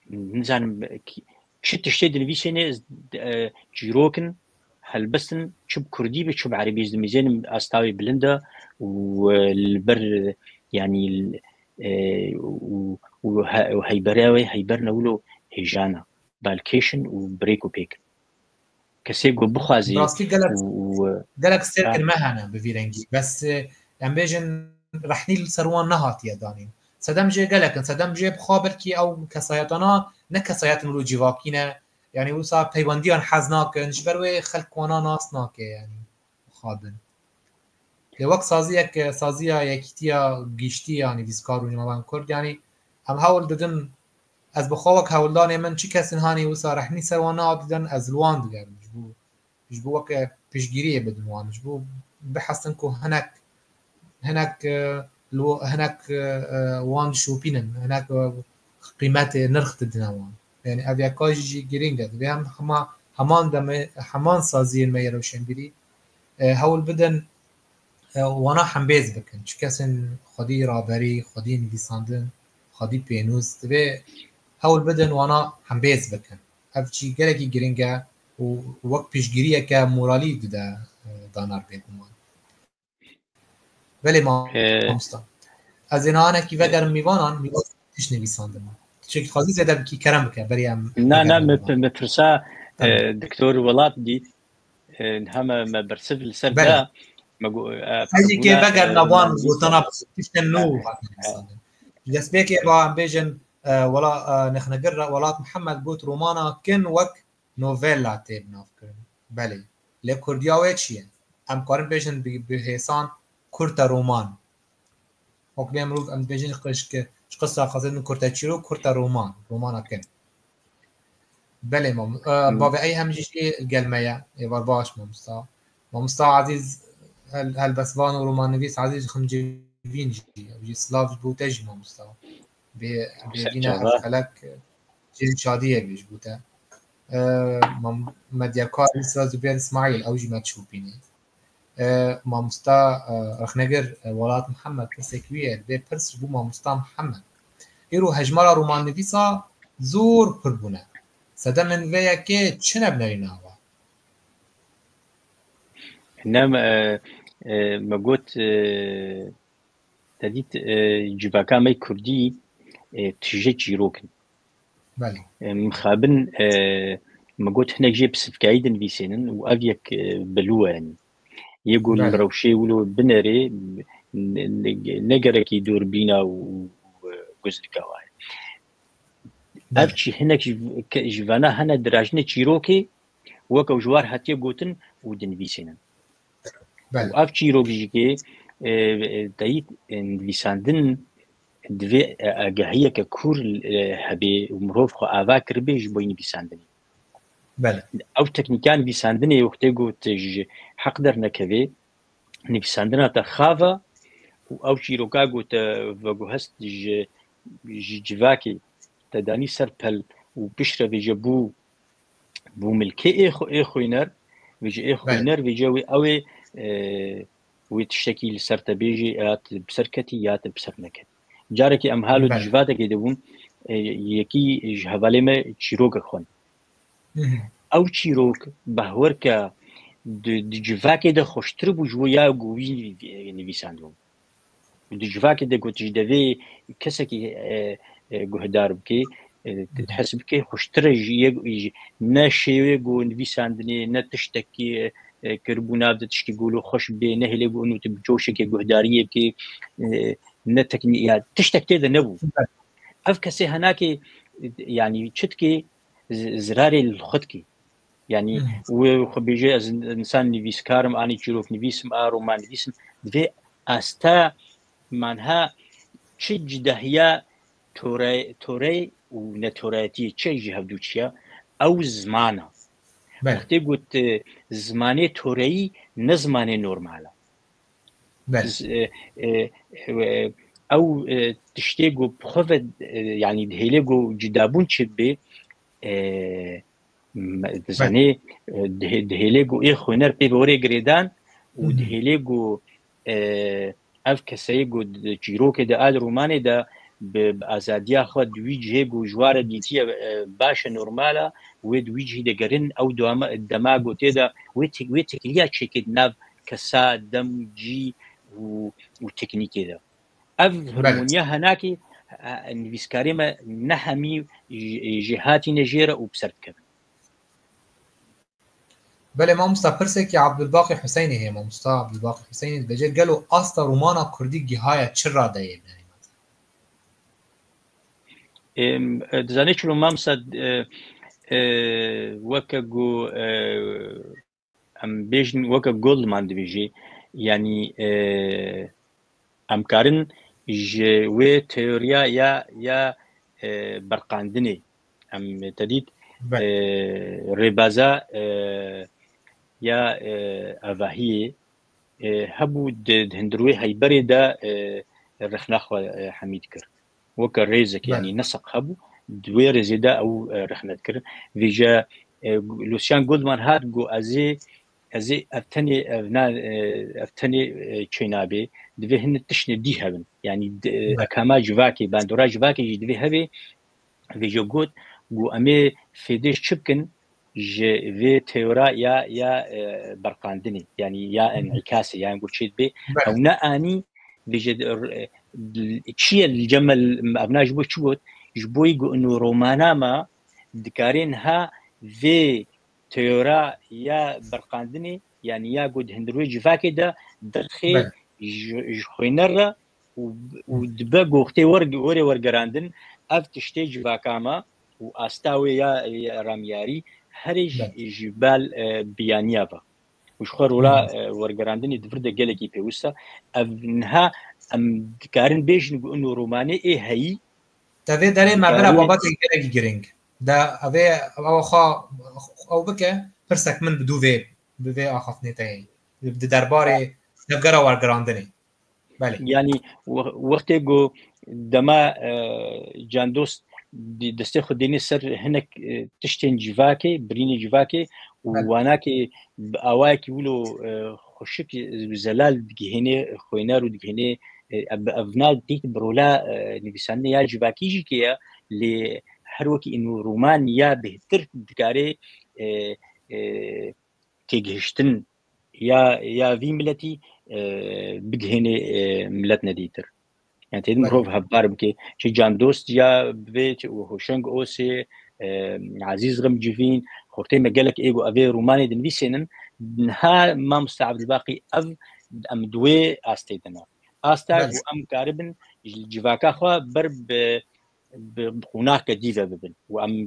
Nizanim ki-, çi tiştê dinivîsêne, e, çîrok in, helbest in, çi bi kurdî be, çi bi erebî, ez dimîzênim astawê bilind e û, e, li ber, yanî, e, û, û he-, û heyberê wê, heyber ne wilo hêjan e. Balkêş in û bi rêk û pêk in. Kesê ku bixwazî Rastî gelek, û, û, gelek ha. sêrkirme hene bi vî rengî. Bes, e, em bêjin rehnî li ser wan nehatiye danîn. Sedem jê gelek in, sedem jê bi xwe belkî ew kesayetana ne kesayetin wilo civakî ne. Yani wisa peywendiyan hez nakin, ji ber wê xelk wana nas nake yani. Xabin. Lê wek saziyek, saziya yekîtiya giştî ya nivîskar û nivîskarên kurd, yani em hewl didin, ez bi xwe wek hewldanê min çi kesin hanî wisa rehnî ser wan nehatî dan, ez li wan digerim. Ji bo, ji bo weke piştgiriyê bidin wan. Ji bo bihesin ku hinek, hinek, e, li wo-, hinek, e, e, wan dişopînin, hinek, e, qîmetê, nirx didine wan. Yani ev yeka jî, jî girîng e. Divê em hema, heman demê, heman saziyên me yê rewşenbîrî, e, hewl bidin, e, wana hembêz bikin. Çi kesên xwedî raberî, xwedî nivîsandin, xwedî pênûs, divê hewl bidin wana hembêz bikin. Ev jî gelekî girîng e û wek piştgiriyeke moralî dide, e, danar bêguman. Belê ma-, Ee, mamosta. Ez ê nihanekî vegerim mîvanan, mîvan tişt nivîsandin. Tiştekî dixwazî zêde bikî, kerem bike, berî em Na, na, vegerin me, mîvan. Me pirsa, Tamam. E, Doktor Welat dît, e, heme me bersiv li ser Belê. Da, me go-, e, Ez jî kê vegerin wan gotana tiştên nû hatin nivîsandin. Ji destpêkê ve em bêjin, e, wela, e, nexnegir Welat Mihemed got romana kin wek novella tê binavkirin. Belê. Lê kurdiya wê çi ye? Em karin bêjin bi, bi hêsan kurte roman. Wek lê mirov em dibêjin ji qis-, ji qisa xezin kurte çîrok, kurte roman. Romana kin. Belê mam-, e, Hmm. Bavê Eyhem jî jî gel me ye. Êvar baş mamosta. Mamosta Ezîz hel-, helbestvan û romannivîs Ezîz Ximcivîn jî. Ew jî silav ji bo te jî mamosta. Bê, bê vîne ev felek cihê şadiyê bê ji bo te. E, mam-, medyakar Misra Zubêr Îsmaîl, ew jî me dişopîne. E, mamosta, e, rexnegir, e, Welat Mihemed, pirsek wî ye, divê pirs ji bo mamosta Mihemed. Îro hejmara romannivîsa zor pir bûne. Sedemên vê yekê çi ne bi nerîna wa? Ne, me, e, me got, e, te dît, e, civaka me kurdî, e, tije çîrok in. Belê. E, mixabin, e, me got hinek jê bi sivkayî dinivîsênin û ev yek, e, bilû ye, yanî. Yê ku li Belê. Rewşê wilo binerê, ne, ne, ne gerekî dûrbîna û, û, e, guzlika wa ye. Ev Belê. Çî hinek ji, ke-, ji vana hene dirajinê çîrokê, weke ji war hatiye gotin û dinivîsînin. Belê. Û ev çîrok jî ke, e, e, teyît, e, nivîsandin divê, e, agahiyeke kûr, e, hebê û mirov xwe ava kiribê ji bo nivîsandinê. Belê. Ew teknîka nivîsandinê wextê got ji heq dernekevê, nivîsandina te xav e û ew çîroka ku te veguhest ji, ji civakê te danî ser pel û piştre vêce bû, bû milkê ê xwe, ê xwîner, vêce ê Belê. Xwîner vêce wê ew ê, e, wê tiştekî li ser te bêjê, ya te bi ser ketî ya te bi ser neketî. Carekê em halo di Belê. Civatekê de bûn, e, yekî ji hevalê me çîrokek xwend. Hı hı. Ew çîrok behwer ke di, di civakê de xweştir bû ji bo ya ku wî nivî-, nivîsandibû. Di civakê de got ji devê kesekî, e, e, guhdar bike, E, hesibke xweştir e ji yek, ji, ne şêwê ku nivîsandinê, ne tiştekî, e, kiribû nav de tiştî ku li xweş bê, ne hêlê ku û tu bi coşekê guhdariyê bikê, e, ne teknî-, ya tiştek tê de nebû. Ev kesê henakê, e, yanî çi dikê, z-, zirarê li xwe dikê. Yanî wê xwe bêje, ez insan nivîskar im, anî çîroknivîs im, a roman nivîs im. Divê asta manha çi cidahiya tore-, torey û netoreyetiyê çi ji hevdû çiya? Ew ziman e. Belê. Wextê got, e, zimanê toreyî ne zimanê normal e. Belê. Z-, e, e, e, ew, e, tiştê ku bi xwe ve, e, yanî dihêlê ku cidabûn çi bê, e, me-, dizanê, e, dihê-, dihêlê ku ê xwîner pê bi orê girêdan û Hı hı. dihêlê ku, e, ev keseyê ku di çîrokê de a di romanê de bi, bi azadiya xwe di wî cihê ku ji wa re dîtiye, e, baş e, normal e, wê di wî cihî de gerin, ew dema, dema ku tê de wê tek-, wê tekiliya çêkê di nav kesa, dem, cî û, û teknîkê de. Ev Belê. Harmoniya henakê, e, nivîskarê me ne hemî ji, ji hatîne jê re û bi ser dikevin. Belê mamosta, pirsekî Abdulbaqî Huseynê heye. Mamosta Abdulbaqî Huseynê dibêje, gelo asta romana kurdî gihaye çi radeyê binêrîna te? Em, e, dizanê çilo mamosta, e, e, weke ku, e, em bêjin weke Goldman dibêjê, yanî, e, em karin ji wê teoriya ya, ya, e, berqandinê, em te dît, Be. e, rêbaza, e, ya, e, avahiyê, e, hebû di, di hundirwê heyberê de, e, rexna xwe, e, hemî dikir. Weke rêzek, Be. yanî neseq hebû, di wê rêzê de ew, e, rexne dikir. Vêje, e, Lucian Goldman hat got, ez ê, ez ê ev tenê, ev na, e, ev tenê, e, çênabê, divê hin tiştê dî hebin. Yanî di, e, Be. ekama civakê, bandora civakê jî divê hebe. Vêje got, got, em ê fêdê ji çi bikin? Ji vê teora ya, ya, e, berqandinê, yanî ya enîkasê, yanî ku çê dibê, Be. ew ne anî, vêje, e, çi ye li cem me, ev na ji bo çi got? Ji bo ku ino romana me dikare niha vê teora ya berqandinê, yanî ya ku di hundirwê civakê de derxê Be. ji, ji xwêner re û, û dibe goxtê wer-, werê wergerandin, ev tiştê civaka me û asta wê ya, ya ramyarî herê ji, Be. ji bal, e, biyaniya ve. Û ji xwe rola, Hı. e, wergerandinê di vir de gelekî pêwist e. Ev niha em dikarin bêjin ku ino romanê ê heyî Te vê derê me bira Dikarî- babatek gelekî giring. De ev ê, ew xwe, ew bike, pirsek min bi dû vê, bi vê axaftinê te heye. Di derbarê tevgera wergerandinê. Belê. Yanî we-, wextê ku dema, e, Can Dost di-, destê xwe dênê ser hinek, e, tiştên civakê, birînê civakê û Belê. wanakê bi awayekî wilo, e, xweşik, e, zelal digihêne xwêner û digihêne, e, ev, ev na dît bi rola, e, nivîsandinê ya civakî jî ke ye, lê her wekî ino roman ya bêhtir dikare, e, e, têgihiştin ya, ya vî miletî, e, bigihênê, e, milet nedîtir. Yani tê Belê. mirov hevpar bike. Çi Can Dost ya bivê, çi û Hoşeng Osê, e, Ezîz Xemcivîn, xortê me gelek ê ku evê romanê dinivîsênin. Niha Mamoste Abdulbaqî ev em di wê astê de ne. Asta Belê. ku em karibin ji civaka xwe ber bi, bi, bi qonaxke dî ve bibin. Û em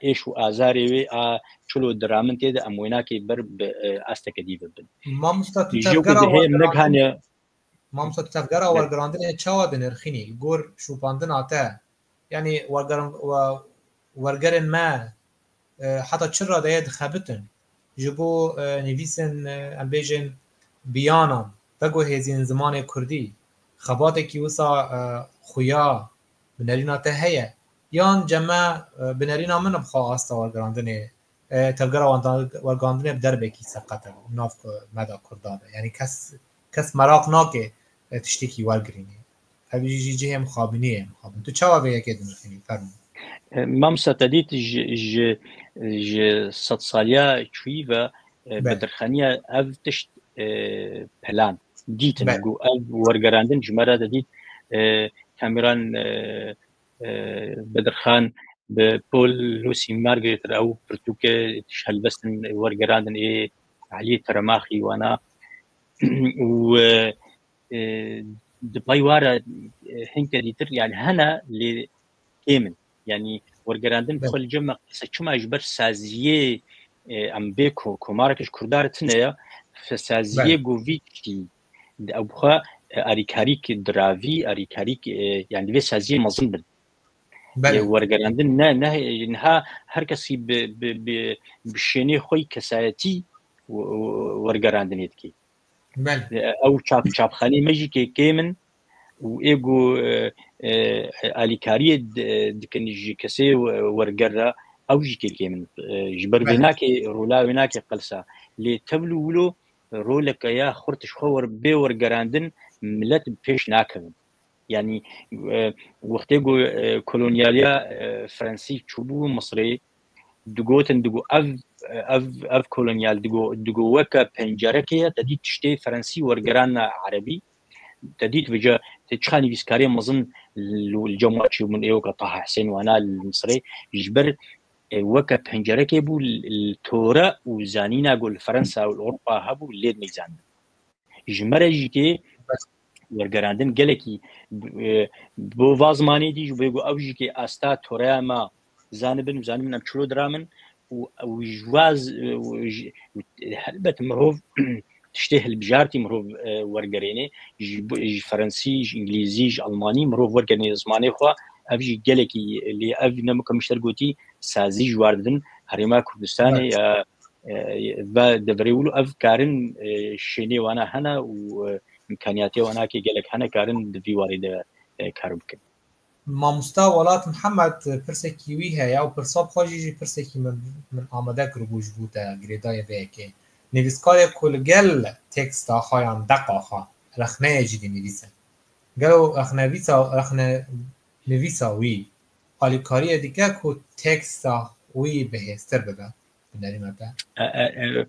êş û azarê wê a çilo diramin tê de em wênakê ber bi, e, asteke dî ve bibin. Mamosta, tu Ji ku tevgera dihê wergerandinê, negihane Mamosta, tu tevgera Be. wergerandinê çawa dinirxînî? Li gor şopandina te, yanî wergeran-, we-, wergerên me, e, heta çi radeyê dixebitin? Ji bo, e, nivîsên, e, em bêjin biyanan, veguhêzîn zimanê kurdî, xebatekî wisa, e, xuya, binêrîna te heye? Yan cem me, e, binêrîna min bi xwe asta wergerandinê, e, tevgera werdan-, wergandinê bi derbekî seqet e nav ku me de kurda de. Yanî kes, kes meraq nake, e, tiştekî wergirînê. Ev jî, jî cihê mixabiniyê ye, mixabin. Tu çawa vê yekê dinirxînî? Fermo. E, Mamosta te dît ji, ji, ji sedsaliya çûyî ve, e, Be. bedirxaniya ev tişt, e, pelan dîtin. Be. Ku ev wergerandin ji me re de dît, e, Kamuran, e, e, Bedirxan, bi Paul Lucy Margaret re ew pirtûke tişt helbestin wergerandin ê Eliyê Teremaxî wana û, e, e, di pay wa re, e, hinke dîtir, yani hene lê kêm in. Yani wergerandin bi xwe li cem me qise çima ji ber saziyê, e, em bê ko-, komarek ji Kurda re tine ya, fe-, saziyê Belê. Govî kiştî. Ew bi xwe, e, alîkarîk diravî, alîkarîk, e, yani divê saziyê mezin bin. Belê. E, wergerandin ne, ne, niha her kesî bi, bi, bi, bi şênê xwe yî kesayetî w-, w-, wergerandinê dikê. Belê. E, ew çap-, çapxanê me jî kê-, kêm in û ê ku, e, e, alîkariyê di-, dikin ji kesê we-, werger re, ew jî kê-, kêm in. E, ji ber vê Belê. Nake, rola wê nake qelsa. Lê tevlû wilo roleke ya xurt ji xwe wer-, bê wergerandin, milet bi pêş nakevin. Yani, e, wextê ku, e, kolonyaliya, e, Fransî çûbû Misirê, digotin, digo ev, ev, ev kolonyal, digo, digo weke pencerekê ye, te dît tiştê Fransî wergeranna Erebî, te dît vêca, te çiqa nivîskarê mezin li, li cem wan çêbûn, ê weke Taha Husên wana li Misirê, ji ber, e, weke pencerekê bû li, li tore û zanîna ku li Fransa û li Ewropa hebû, lê neyzandin. Ji me re jî kê wergerandin gelekî, e, bo va zimanê dî ji bo ku ew jî kê asta toreya me zanibin û zanibin em çilo diramin û, û ji wa z-, û ji, û helbet mirov tiştê hilbijartî mirov, e, wergerênê ji, ji Fransî, ji Îngilîzî, ji Almanî mirov wergerênê zimanê xwe. Ev jî gelekî lê ev ne mika mişter gotî sazî ji war didin Herêma Kurdistanê Evet. ya, e, ve deverê wilo ev karin, e, şênê wana hene û, e, îmkaniyatê wana kê gelek hene karin di vî warê de, e, kar bikin. Mamosta Welat Mihemed pirsekî wî heye û pirsa bi xwe jî jî pirsekî min, min amade kiribû ji bo te girêdayê vê yekê. Nivîskarê ku li gel teksta xwe yan deqa xwe rexneyê jî dinivîse. Gelo rexnevîsa, rexne nivîsa wî alîkariyê dike ku teksta wî bihêztir bibe? Hunerî me be. E, e, e,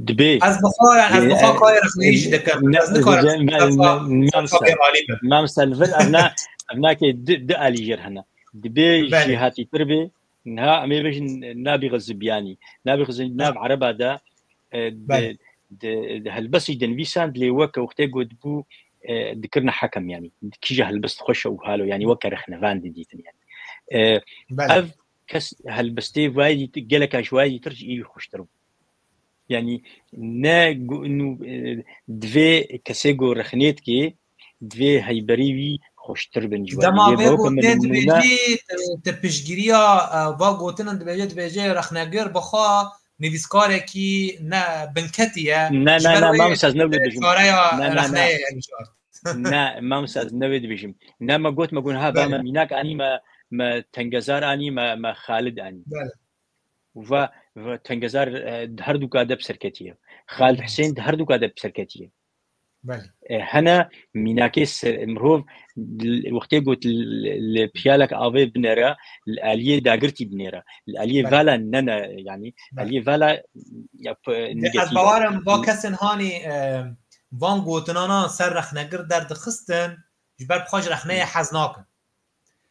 dibê. Ez bi xwe, ez bi xwe E, e, kayê rexneyî jî dikim. ne, Ez nikarim ne, ne, ne, ser Mamsa, çavê alî bim. Mamsa, li vir ev na, ev nakê di, di alî jêr hene. Dibê Belê. Jêhatîtir bê, niha em ê bêjin nabî xizibiyanî. Nabî xizibiyanî, nav Belê. Ereba de, e, di, Belê. di, di helbestî dinivîsand lê weke wextê got bû, e, dikirine hekem, yani. Kîja helbest xweş e û halo, yani weke rexnevan didîtin, yani. E, Belê. Ev kes helbestê vayê dît-, geleka ji wayê dîtir ji î xweştir bû. Yani ne gu-, nû, e, divê kesê ku rexnê dikê, divê heyberî wî xweştir bin ji we. Dema Divê vê bawke min gotinê nûne dibêjî, te, te piştgiriya, e, va gotinan dibêje, dibêje rexnegir bi xwe nivîskarekî ne binketî ye. Ne, Ji ne, ber ne, wê, Mamsa, ez ne wê e, dibêjim. çareya Ne, ne, ne. rexneyê hilbijart. Ne, Mamsa, ez ne wê dibêjim. Ne, me got, me got, ha, ba Belê. me mînak anî, me, me tengezar anî, me, me Xalid anî. Belê. Va, va tengezar, e, di her duka de bi serketî ye. Xalid Belê. Husên di her duka de bi serketî ye. Belê. E, hene mînakê se-, mirov l-, wextê got l-, li piyalek avê binêre, li aliyê dagirtî binêre. Li aliyê Belê. vala ne, ne, yani, Belê. aliyê vala ya p-, Di, ez negatif e. bawerim va kesên hanî, e, van gotinana ser rexnegir derdixistin, ji ber bi xwe ji rexneyê Hı. hez nakin.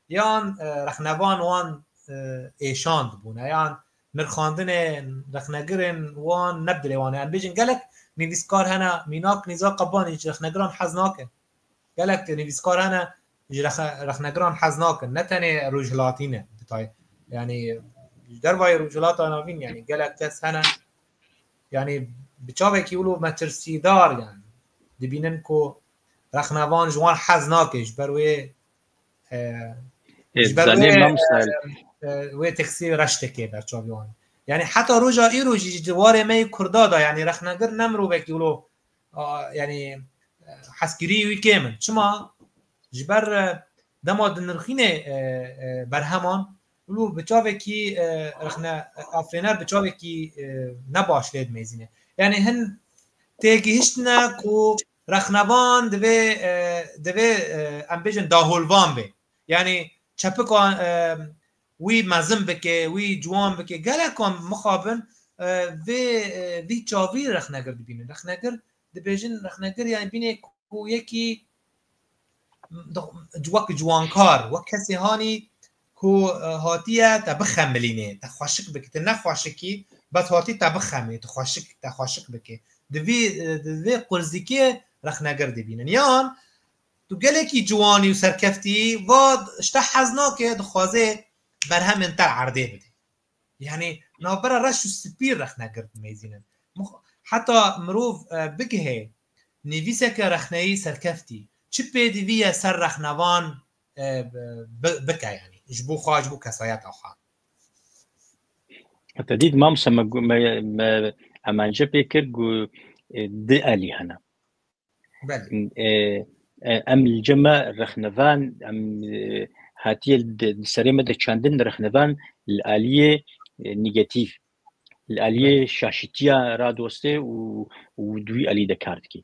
Yan, e, rexnevan wan, e, êşan dibûne, yan nirxandinê rexnegirên wan ne bi dilê wan e. Em bêjin gelek nivîskar hene, mînak Nîza Qebanî ji rexnegiran hez nake. Gelek nivîskar hene ji rexe-, rexnegiran hez nakin. Ne tenê rojhilatî ne, bi tay-, yani ji dervayê Rojhilata Navîn, yani gelek kes hene, yani bi çavekî wilo metirsîdar, yani dibînin ku rexnevan ji wan hez nake, ji ber wê, e, Ê, ji ber zanê wê, Mamsa. e, e, wê teksî reş dike ber çavê wan. Yani heta roja îro jî ji warê me yê Kurda da, yani rexnegir ne mirovekî wilo, a, yani, e, hezkirî wî kêm in. Çima? Ji ber, e, dema dinirxînê, e, e, berheman, wilo bi çavekî, e, rexne-, afirêner bi çavekî, e, ne baş lê dimeyzîne. Yani hin têgihiştine ku rexnevan divê, e, divê, e, em bêjin daholvan be. Yani çepikan, e, wî mezin bike, wî ciwan bike. Gelekan mixabin, e, vê, e, vî çavî rexnegir dibînin. Rexnegir dibêjin, rexnegir yani bînê ku yekî wek ciwankar, wek kesê hanî ku, e, hatiye te bixemilînê, te xweşik bike, tu ne xweşikî, bes hatî te bixemê, tu xweşik, te xweşik bike. Di vî, e, di vê qurzîkê rexneger dibînin. Yan tu gelekî ciwanî û serkeftî va ji te hez nake, dixwaze berhemên te erdê bide. Yanî navbera reş û spî rexneger dimeyzînin. Mix-, heta mirov, e, bigihê nivîseke rexneyî serkeftî, çi pêdivî ye ser rexnevan, e, bi-, bike, yanî ji bo xwe, ji bo kesayeta xwe? Te dît, mamoste, me, me, me, em ence pê kir ku, e, di alî hene. Belê. E, e, em li cem me rexnevan, em, e, hatiye di, di serê me de çandin rexnevan li aliyê, e, negatîf, li aliyê Belê. şaşîtiya radostê û, û di wî alî de kar dike.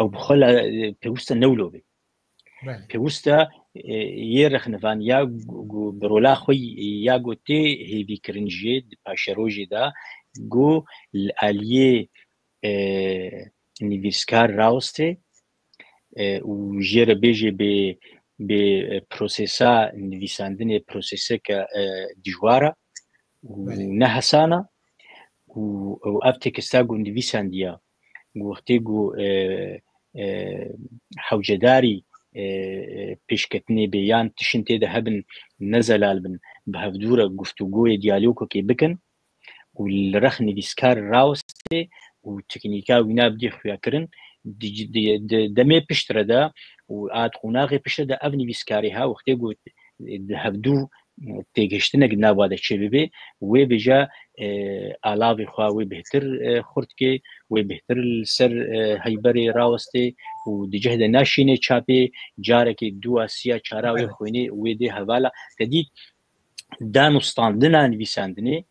Ew bi xwe la, e, pêwîst e newlo be. Belê. Pêwîst e, e, yê rexnevan ya ku, ku bi rola xwe ya ku tê hêvîkirin jê di paşerojê de ku li aliyê, e, nivîskar rawestê, e, û jê re bêjê bê, bê, e, prosesa nivîsandinê proseseke, e, dijwar e û Belê. nehesan e û, û ev teksta ku nivîsandiya, ku wextê ku, e, e, hewcedarî, e, e, pêşketinê bê yan tiştin tê de hebin ne zelal bin, bi hevdû re guftûgoyê diyalogekê bikin û li rex nivîskar rawestê û teknîka wîna bidê xuyakirin, di, di, di demê piştre de û a di qonaxê piştre de ev nivîskarê ha wextê ku di hevdû têgihiştinek di nava de çêbibe, wê bêje, e, alavê xwe wê bêhtir, e, xurt ke, wê bêhtir li ser, e, heyberê rawestê û di cih de naşînê çapê, carekê dûa siya çara wê Belê. xwênê wê dê hevala. Te dît dan û standina nivîsandinê,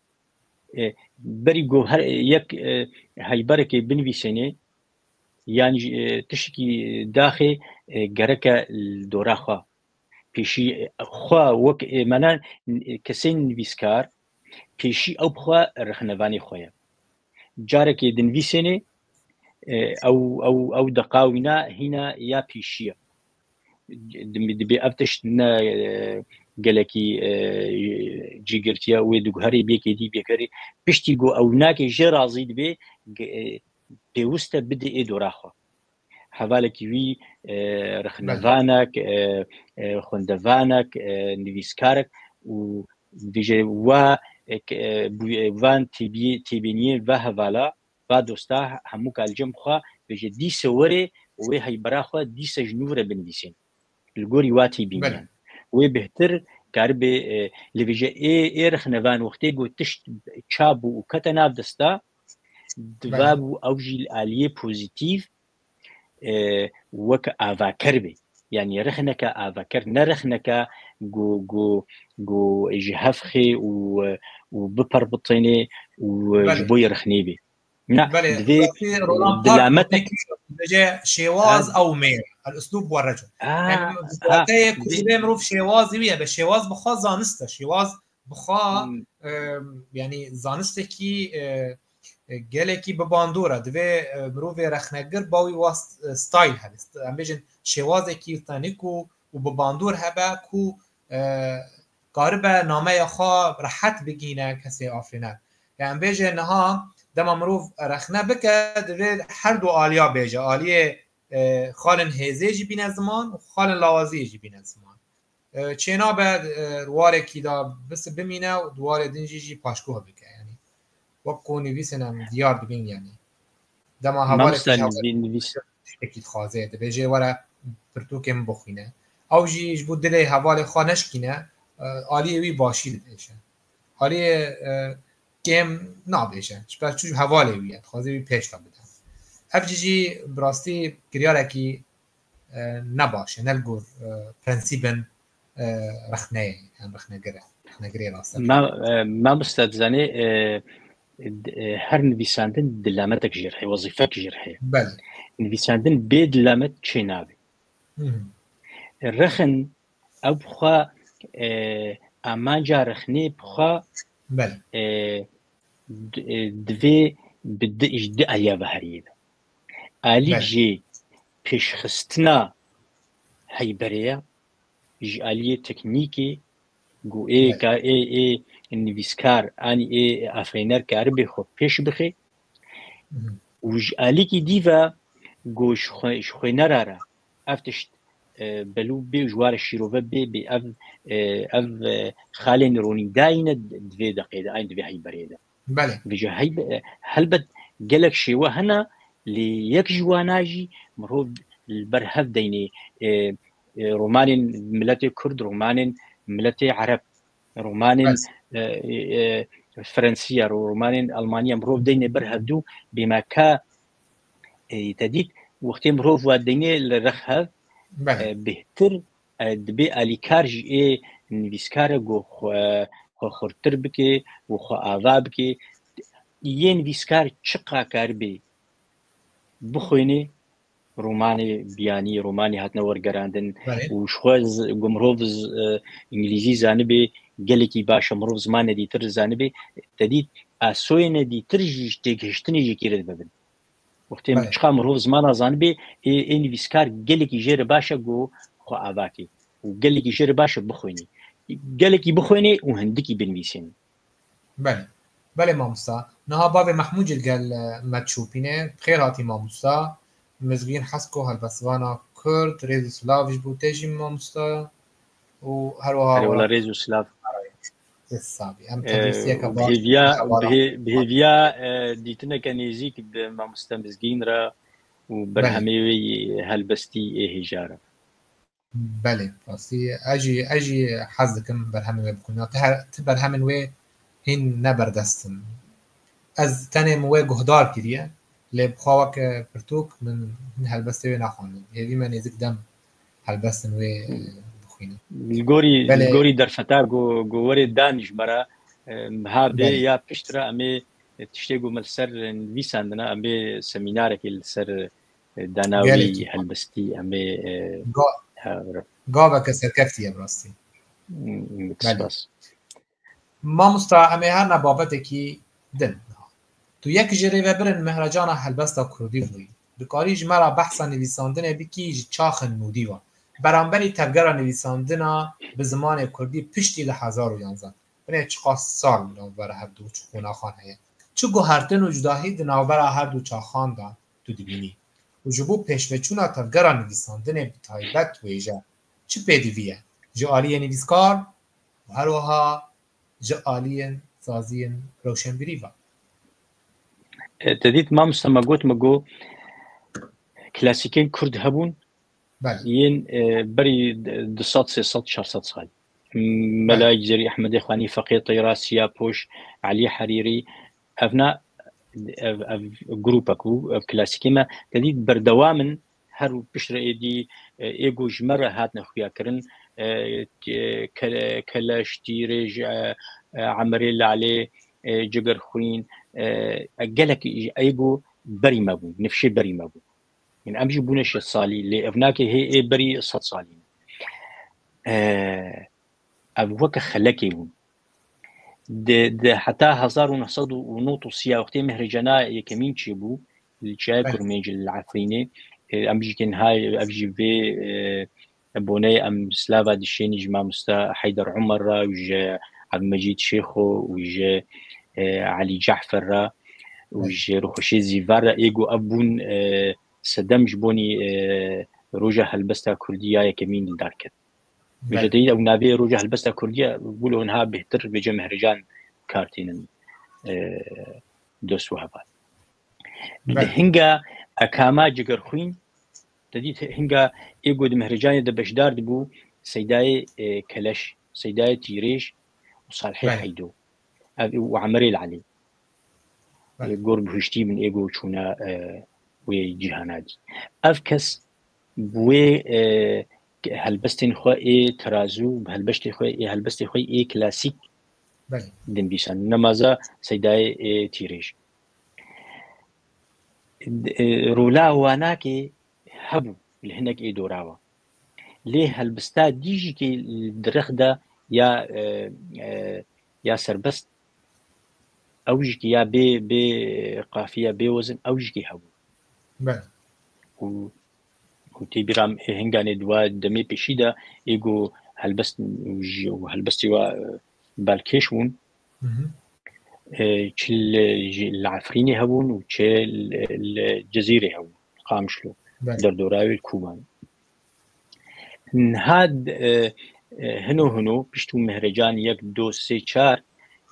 e, berî ku her yek, e, heyberekê binivîsênê, yan jî, e, tiştekî daxê, e, gereke li dora xwe. Pêşî, e, xwe wek, e, mena, e, kesên nivîskar, pêşî ew bi xwe rexnevanê xwe ye. Carekê dinivîsênê, e, ew, ew, ew deqa wîna hîna ya pêşî ye. Dibê, dibê ev tişt ne, e, gelekî, e, cîgirtiye wê diguherê bêkê dî bêkerê. Piştî ku ew nake jê razî dibe, ge-, e, pêwist e bidê ê dora xwe. Hevalekî wî, e, rexnevanek, e, e, xwendevanek, e, nivîskarek û dibêje wa, e, ke, e, bû-, e, van têbî-, têbîniyên va hevala, va dosta hemû ka li cem xwe bêje dîse were û wê heybera xwe dîse ji nû re binivîsên. Li gorî wa têbîniyan. Belê. Wê bêhtir karibe, e, li vêje ê, ê rexnevan wextê ku tişt çap bû û kete nav desta, diva Belê. bû ew jî li aliyê pozîtîf, e, wek avaker be. Yanî rexneke avaker, ne rexneke ku, ku, ku ji hev xê û, û biperbitêne û Belê. ji bo yê rexnê be. Na, Belê, divê, rastî Roland e, Park dilametek- gotekî dibêje şêwaz Ha. ew mêr. El uslûb we reco. Ha, Yani, ha, wateyê ku di- divê mirov şêwazî wî hebe. Şêwaz bi xwe zanist e. Şêwaz bi xwe, Hmm. e, yani, zanistekî, e, e, gelekî bi bandor e. Divê, e, mirovê rexnegir bawî wa st-, e, style hebe. St-, em bêjin şêwazekî tenik û, û bi bandor hebe ku, e, karibe nameya xwe rehet bigihîne kesê afirîner. Yani, em bêje niha dema mirov rexne bike, divê her du aliya bêje. Aliyê, e, xalên hêzê jî bîne ziman û xalên lawaziyê jî bîne ziman. E, çênabe, e, warekî de bis-, bimîne û di warê din jî, jî paşguh bike. Yani, wek ku nivîsên em diyar dibîn, yani. Dema hevalek Mamoste, nivî-, nivîs- tiştekî dixwaze, dibêje were pirtûkê min bixwîne. Ew jî ji bo dilê hevalê xwe neşkîne, e, aliyê wî başî dibêje. Aliyê, e, kêm nabêje. Ji ber çû hevalê wî ye, dixwaze wî pêş de bide. Ev jî jî bi rastî kiryarekî, e, ne baş e, ne li gor, e, prensîbên, e, rexneyê, yan rexnegir e, rexnegirê rast e. Ma-, e, mamoste dizanê, e, d-, e, her nivîsandin dilametek jê re heye, wezîfek jê re heye. Belê. Nivîsandin bê dilamet çê nabe. Hı hı. Rexin ew bi xwe, e, amanca rexnê bi xwe, Belê. e, d-, e, divê bi di, ji di aliya ve heriyê de. Alî Belê. jê pêşxistina heyberê ye, ji aliyê teknîkê, Ku ê ka ê ê nivîskar anî ê afirîner karibê xwe pêş bixê û ji alîkî dî ve ku ji xwe, ji xwênera re ev tişt, e, belû bê û ji wa re şîrove bê, bê ev, e, ev, e, xalên ronîdayî ne di vê deqê de, anî di vê heyberê de. Belê. Vêca heybe-, helbet gelek şêwe hene, lê yek ji wana jî mirov li ber hev deynê, e, e, romanên miletê Kurd, romanên miletê Ereb, romanên, Belê. e, e, Fransiya, ro-, romanên Almanya mirov deynê ber hevdû, bêmaka, e, te dît, wextê mirov wa deynê li rex hev, Belê. e, bêhtir, e, dibê alîkar jî ê nivîskar e ku xwe, xwe xurttir bike û xwe ava bike. Yê nivîskar çiqa karibê bixwînê, romanê biyanî, romanê hatine wergerandin Belê. û ji xwe z-, ku mirov z-, e, îngilîzî zanibê, gelekî baş e, mirov zimanê dîtir zanibê, te dît asoyê ne dîtir jî ji têgihiştinê jî kêre dibe bin. Wextê Belê. çiqa mirov zimana zanibê, ê, ê nivîskar gelekî jê re baş e ku xwe ava kê û gelekî jê re baş e bixwînê. Gelekî bixwînê û hindikî binivîsîn. Belê. Belê mamosta. Niha bavê Mehmûd jî gel, e, me çûpîne. Xêr hatî mamosta. Mizgîn Hesko helbestvana Kurd. Rêz û silav ji bo te jî mamosta. Û her wiha Erê wela wela rêz û silav. Rêz sabî. Em E, tenduristiyeke bi baş hêviya, bi hê-, bi hêviya, e, dîtineke nêzîk bi mamoste Mizgîn re û Belê. berhemê wê yê helbestî ê hêja re. Belê, rastî. Ez jî, ez jî hez dikim berhemên wê bixwîna. Ti her, ti berhemên wê hîn ne berdest in. Ez tenê min wê guhdar kiriye, lê bi xwe weke pirtûk min hîn helbestê wê naxwendin. Hêvî me nêzik dem helbestên wê, e, bixwînin. Li gorî, Belê. li gorî derfeta ku, ku werê dan ji me re, e, ha bê Belê. ya pişt re em ê tiştê ku me li ser nivîsandine, em ê semînarekê li ser, e, dana wî Gelekî. helbestî, em ê, e, Ga-, ha, re- gaveke serkeftî ye bi rastî. Hmm, Belê. spas. Mamosta, em ê herne babetekî din. Tu yek ji rêvebirên mehrecana helbesta kurdî bûyî. Dikarî ji me re behsa nivîsandinê bikî ji çaxên nûdî ve. Beramberî tevgera nivîsandina bi zimanê kurdî piştî li hezar û yanzdeh. Binê çiqas sal li navbera her du çi qonaxan heye. Çi guhertin û cudahî di navbera her du çaxan de tu dibînî? Û ji bo pêşveçûna tevgera nivîsandinê bi taybet wêje çi pêdivî ye? Ji aliyê nivîskar û her wiha ji aliyên saziyên rewşenbîrî ve. E, te dît mamoste me got, me got klasîkên Kurd hebûn, Belê. yên, e, berî du sed, sê sed, çar sed sal. Belê. Mela Yekzerî, Ehmedê Xanî, Feqê Teyra, Siyapoş, Elî Herîrî, evna, ev, ev grûpek bû, ev klasîkê me, te dît berdewam in, her piştre êdî, e, ê ku ji me re hatine xuyakirin, e, ke-, ke-, Keleş, Tîrêj, e, e, Emirê Lalê, e, Cigerxwîn, e, e, gelek ê ku berî me bûn, nifşê berî me bûn. Yani em jî bûne şêst salî, lê ev nake hê ê berî sed salî ne. E, ev weke xelekê bûn. Di, di heta hezar û neh sed û nod û sî wextê Mehrêcana yekemîn çêbû, li Çiyayê Belê. Kurmêncî li Efrînê, e, em jî kên ha, ev jî vê, e, boneyê em slava dişênî ji mamoste Heyder Umer re û ji Ebdulmecîd Şêxo û ji, e, Elî Cafer re û Belê. ji Rûxişê Zîvar re ê ku ev bûn, e, sedem ji bonî, e, roja helbesta kurdî ya yekemîn li dar ket. Belê. Vêca te dît ew navê roja helbesta kurdî ye, wilo niha bêhtir vêca Mehrêcan kar tînin, e, dost û heval. Belê. Hinga Ekama Cigerxwîn, te dît hinga ê ku di Mehrêcanê de beşdar dibû, Seydayê, e, Keleş, Seydayê Tîrêj û Salihê Belê. Heydo. Ev û Emirê Lalê. Belê. E, gor bihuştî bin ê ku çûna, e, wê cîhana dî. Ev kes bi wê, e, helbestên xwe ê tirazû, bi helbestê xwe, ê helbestê xwe ê klasîk Belê. dinivîsan. Nemaza Seydayê, e, Tîrêj. E, rola wanakê hebû li hinek ê dora we. Lê helbesta dî jî kê di rex de ya, e, e, ya serbest, ew jî kê ya bê, bê qafiye, bê wezin, ew jî kê hebû. Belê. Û, û tê bîra min ê hinganê di wa demê pêşî de ê ku helbest û ji, û helbestî wa, e, balkêş bûn. Hı hı. E, çi li, ji, li Efrînê hebûn û çi li, li Cizîrê hebûn. Qamişlo. Belê. Derdora wê Kûban. Niha, e, e, hino hino, pişt û mehrecan yek, do, sê, çar,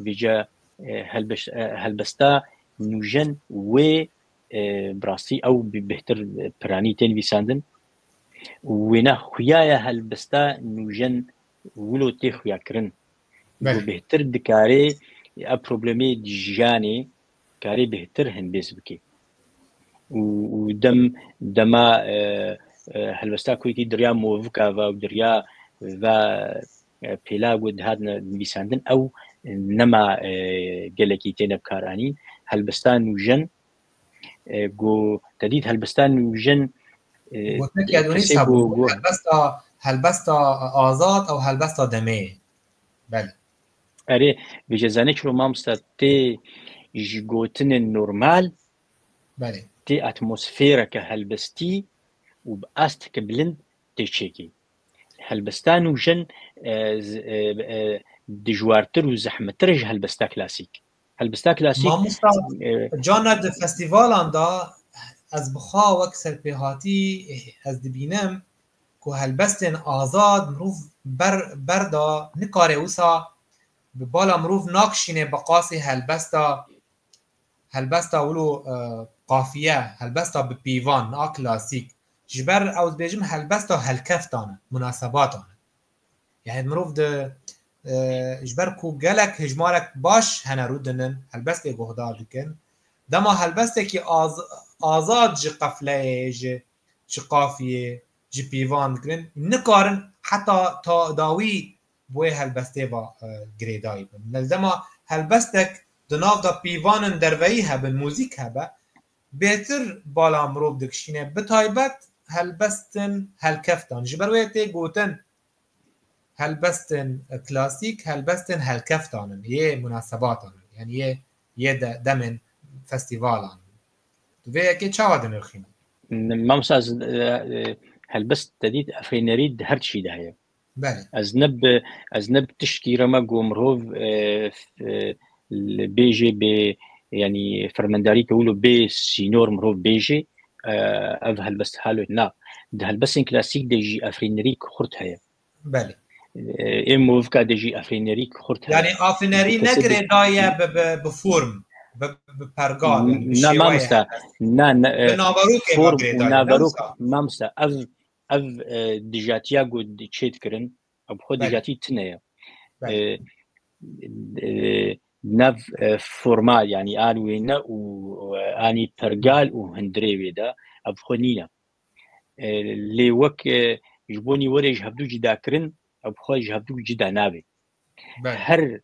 vêca, e, helbeş-, e, helbesta nûjen wê, e, bi rastî ew bi bêhtir piranî tê nivîsandin. Û wêna xuya ye helbesta nûjen wilo tê xuyakirin. Belê. Ku bêhtir dikarê ev problemê di jiyanê karê bêhtir hindêz bike. Û, û dem, dema, e, e, helbesta ku yekî di riya movika ve û di riya ve, e, pêla ku dihatine nivîsandin, ew nema, e, gelekî têne bikaranîn. Helbesta nûjen, e, ku te dît helbesta nûjen, e, Gotinek ya dûnî kesê ku, ku helbesta, helbesta azad ew helbesta demê. Belê. Erê, vêca zanê çilo mamosta tê ji gotinên normal, Belê. Tê atmosfereke helbestî û bi asteke bilind tê çêkî. Helbesta nûjen, e, z-, e, e, dijwartir û zehmettir e ji helbesta klasîk. Helbesta klasîk, Mamosta, e, carna di festîvalan de ez bi xwe wek serpêhatî ez dibînim ku helbestên azad mirov ber, berda nikare wisa bi bala mirov nakişîne bi qasê helbesta, helbesta wilo, e, qafiye, helbesta bi pîvan a klasîk. Ji ber ew dibêjim helbesta helkeftan e, munasebatan e. Yani mirov di, e, ji ber ku gelek hejmarek baş hene rûdinin, helbestê guhdar dikin. Dema helbestekî az-, azad ji qefleyê, ji, ji qafiyê, ji pîvan dikirin, nikarin heta ta dawî bi wê helbestê ve, e, girêdayî bin. Lez dema helbestek di nav de pîvanin derveyî hebin, muzîk hebe, bêtir bala mirov dikişîne. Bi taybet helbestin helkeftan. Ji ber wê tê gotin helbestin klasîk, helbestin helkeftan in, yê munasebatan in. Yani yê, yê de, demên festîvalan. Tu vê yekê çawa dinirxînî? Mamosta, ez, e, e, helbest te dît efrînerî di her tişî de heye. Belê. Ez ne bi, ez ne bi tişkî re me ku mirov, e, f-, e, li bêjê bê, yanî fermendarî ke wilo bê sînor mirov bêjê, e, ev helbest halo na. Di helbestên klasîk de jî efrînerî xurt heye. Belê. E, ê movika de jî efrînerî xurt heye. Yani afrînerî ne girêdaye bi, bi, bi form, bi, bi pergal, yani bi şêweyê mamosta, helbest. Na, na, e, bi naverokê form û naverok, mamosta, ev ev, e, dijatiya ku di-, çê dikirin, ev xwe Belê. Dijatî tune ye. Belê. E, e, nav, e, formal, yani an wêne û, e, anî pergal û hundirê wê de, ev xwe nîne. E, lê wek, e, ji bo nî were ji hevdû cida kirin, ev xwe ji hevdû cida nabe. Belê. Her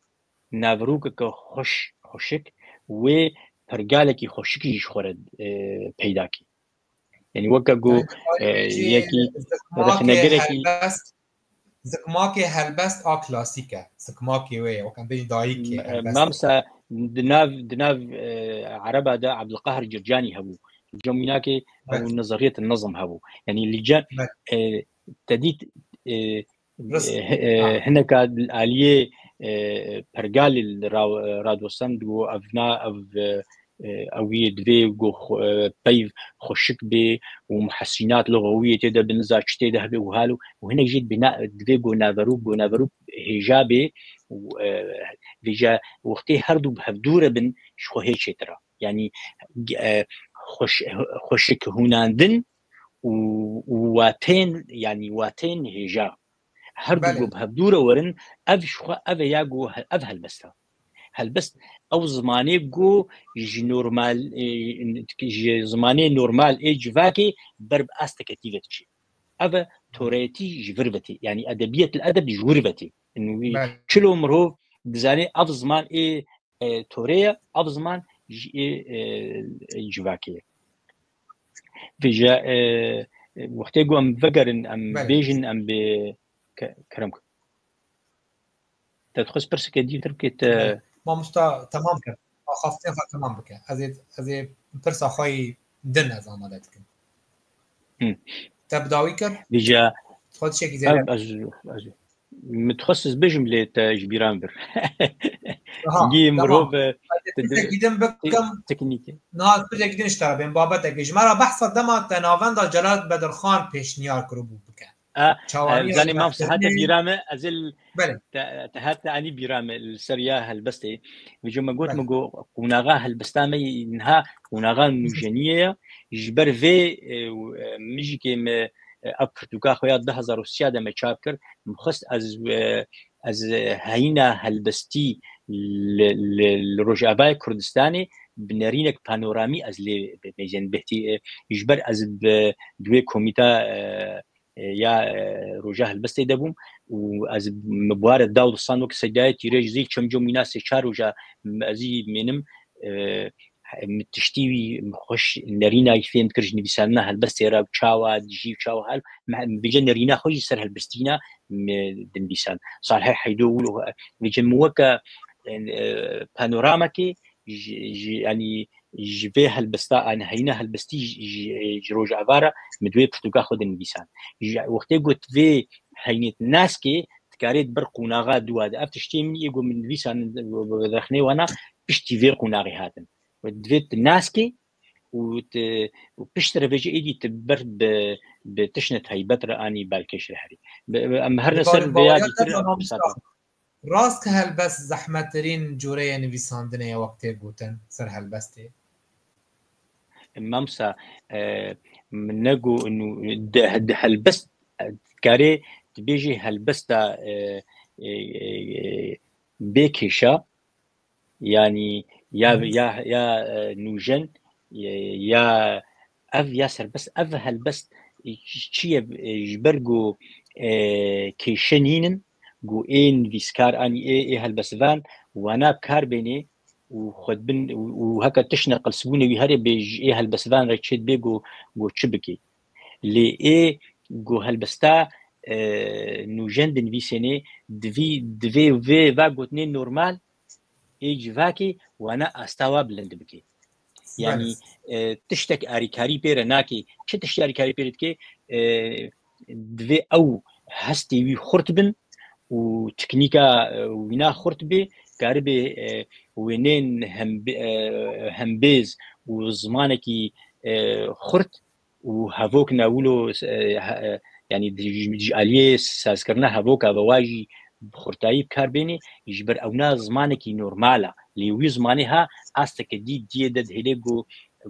naverokeke xweş, xweşik, wê pergalekî xweşik jî ji xwe re, e, peyda kî. Yani weke ku, Yani, e, jî yekî zikmakê rexnegerekî helbest, zikmakê helbest a klasîk e. Zikmakê wê ye. Wek em bêjin dayikê M-, e, helbest. Mamsa di nav, di nav, e, Ereba de Abdulqahir Circanî hebû. Cemînakê ew Evet. Nezeriyet nizm hebû. Yani li ca-, Evet. e, te dît, e, Rast. E, e, Ha. Hineka li aliyê, e, pergalê li ra-, radwestan digo ev na, ev, e, e, ew yê divê go xwe-, e, peyv xweşik bê û muhesînat luxewiyê tê de bin, za çi tê de hebe û halo û hinek jî dibê na-, divê go naverok, go naverok hêja bê û, e, vêca wextê her du bi hevdû re bin ji xwe hê çêtir e. Yani, e, xweş-, xweşik hûnandin û, û watên, yani watên hêja. Her du Belê. Go bi hevdû re werin, ev ji xwe, ev e ya go he-, ev helbest e. Helbest ew zimanê go ji normal, e, ji zimanê normal ê civakê ber bi asteke tî ve diçe. Ev e toreyetî ji vir ve tê. Yani edebiyet li edeb ji wir ve tê. Belê. Çilo mirov dizane ev ziman ê e, torê ye, ev ziman ji ê, e, civakê ye. Vêca, e, e, wextê ku em vegerin, em Belê. Bêjin, em bê ke-, kerem kin. Te dixwest pirseke dîtir bike te Belê. Mamosta, temam kir. Axaftiya xwe temam bike. Ez ê, ez ê pirsa xwe yî din ez amade dikim. Hı. Te bi dawî kir? Vêca Xwe tiştekî ev zêde. Ez, ez, Min dixwest ez bêjim lê te ji bîra min bir. Aha, Gî tamam. Mirov, e, Hadi te pirsek di-, gidin te-, bikim. Teknîk e. Niha pirsek gidin ji te re bên babetekê. Ji me re behsa dema te navenda Celat Bedirxan pêşniyar kiribû bike. A, Çawaniya e, zanî mam saete lehfkirinê bîra me, ez ê l-, Belê. te, te her te anî bîra me li ser ya helbestê. Vêca me got, Belê. me got, qonaxa helbesta me yê niha qonaxa nûjeniyê ye. Ji ber vê, e, û, e, mijikê me, e, ev pirtûka xwe ya du hezar û sê de me çap kir. Min xwest ez, e, ez, e, heyîna helbestî li, li, li Rojavayê Kurdistanê bi nerînek panoramî ez lê bimêzin behtî, e, ji ber ez bi, bi wê komîta, e, e, ya, e, roja helbestê de bûm û ez mi buhare da û san wek Seydayê Tîrêj zî çemco mîna sê çar roja m-, ez î mênim, e, min tiştî wî xweş nerîna wî fêm dikir ji nivîsandina helbestê re û çawa dijî û çawa hel, me, vêca nerîna xwe jî ser helbestîna me dinivîsand. Salihê Heydo wilo, vêca min weke, e, panoramekê ji, ji, yanî ji vê helbesta, yanî heyîna helbestî ji, ji, ji Rojava re min di wê pirtûka xwe dinivîsand. Ji wextê got vê heynê naskê dikarê di ber qonaxa dû de. Ev tiştê min yê got min nivîsand, rexnê wana piştî vê qonaxê hatin. Divê tu naskê û tu, û piştre vêjî êdî tu ber bi, bi tiştine taybet re anî balkêş re herî. Bi, bi, em her li ser vê ya dîtir. Rast e helbest zehmettirîn cureyê nivîsandinê ye wek tê gotin ser helbestê? Mamsa, e, min nego nû-, di, di helbest, e, karê dibêjî helbesta, e, e, e, bê kêşa, yanî ya, ya, ya, e, nûjen, e, ya ev ya serbest, ev helbest, e, çi ye, e, ji ber ku, e, kêşe nînin, ku ê nivîskar anî ê, ê helbestvan wana bi kar bênê û xwe dibin û, û heke tiştine qilsibûnê wî herê bê ji ê helbestvan re çê dibê ku, ku çi bikê. Lê ê ku helbesta, e, nûjen dinivîsênê divî, divê vê va gotinê normal ê civakê wana asta wa bilind bike. Yanî, Belê. e, tiştek arîkarî pê re nake. Çi tiştî arîkarî pê re dike? E, divê ew hestê wî xurt bin û teknîka, e, wîna xurt bê, karibe, e, wênên hembe-, e, hembêz û zimanekî, e, xurt û hevok ne wilo, e, he-, e, yanî di, ji, ji aliyê sazkirina hevoka ve wa jî bi xurtayî bi kar bênê, ji ber ewna zimanekî normal e. Lê wî zimanê ha asteke dî diyê de dihêlê ku,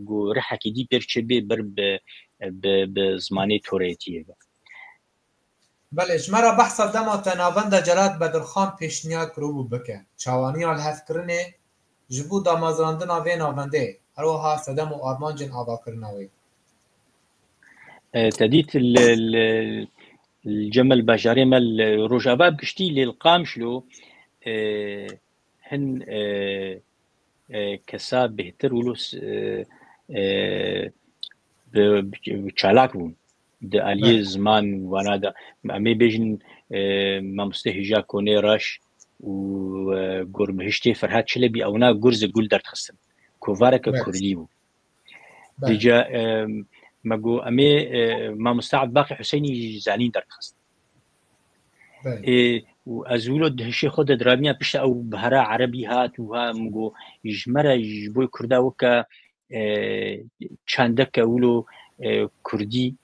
ku rihekî dî pêr çê bê ber bi, bi, bi zimanê toreyetiyê ve. Belê, ji me re behsa dema te navenda Celat Bedirxan pêşniyar kiribû bike. Çawaniya lihevkirinê ji bo damezrandina vê navendê, her wiha sedem û armancên avakirina wê. E, te dît li, li, li cem me li bajarê me li Rojava bi giştî lê li Qamişlo, e, hin, e, e, kesa bêhtir wilo s-, e, e, bi, bi, bi çalak bûn. Di aliyê Evet. ziman wana de. Em ê bêjin, e, mamoste Hêja Konê Reş û, e, Gorbihiştê Ferhat Çelebî ewna gurze gul derdixistin. Kovareke Evet. Kurdî bû. Evet. Dîca, e, me got, em ê, e, mamoste Ebdibaqî Huseynî jî zanîn derdixist. Belê. Ê, û ez wilo di hişê xwe de dirabîna pişta ew bihara erebî hat û ha min got, ji me re ji bo kurda weke, e, çandeke wilo, e, kurdî,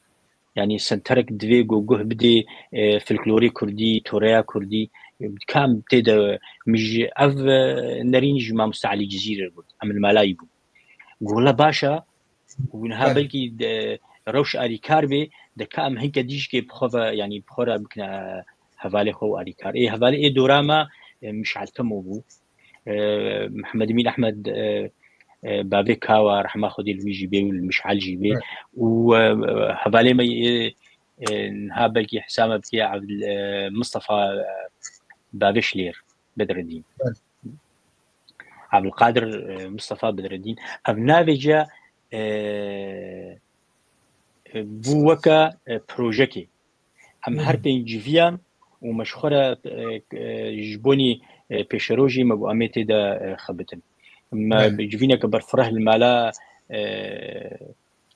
yanî senterek divê ku guh bidê, e, folklorê kurdî, toreya kurdî, e, kam tê de min ji ev, e, nerîn ji mamoste Elî Cizîrê got, em li malayî bûn. Gola baş e, û niha Belê. belkî de, rewş alîkar bê, de ka em hinke dî jikê bi xwe ve, yanî bi xwe re bikine hevalê xwe û alîkar. Ê hevalê ê dora me, e, Mişal Temo bû. E, Mihemed Emîn Ehmed, e, e, bavê Kawa, rehma Xwedê li wî jî bê û li Mişal jî bê. Evet. Û, e, hevalê me ê, e, niha belkî hisa me bikê Evd-, e, Mistefa, e, bavê Şilêr, Bedredîn. Evet. Abdulkadir, e, Mustafa Bedreddîn, ev navê ce, e, e, bû weke, e, projekê. Em Hı hı. her pênc civiyan û me ji xwe re, e, e, ji bonî, e, pêşerojê me got em ê tê de, e, xebitin. Me Evet. civîneke berfireh li mala, e,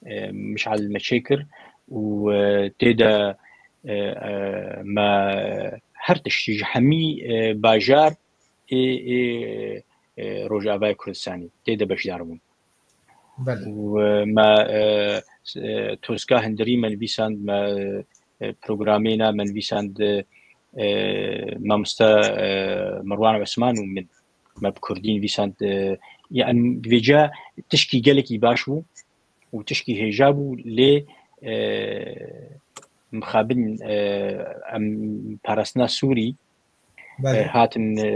e, Mişal me çêkir û, e, tê de, e, e, me her tişt ji hemî, e, bajar ê, ê, e, Rojavayê Kurdistanê tê de beşdar bûn. Belê. Û, e, me, e, s-, e, toska hundirî me nivîsand, me, e, programêna me nivîsand, e, mamoste, e, Merwan Osman û min. Me bi kurdî nivîsand, e, ya em vêca tişkî gelekî baş bû û tişkî hêja bû, lê, e, mixabin, e, em parastina Sûrî, Belê. e, hatin, e,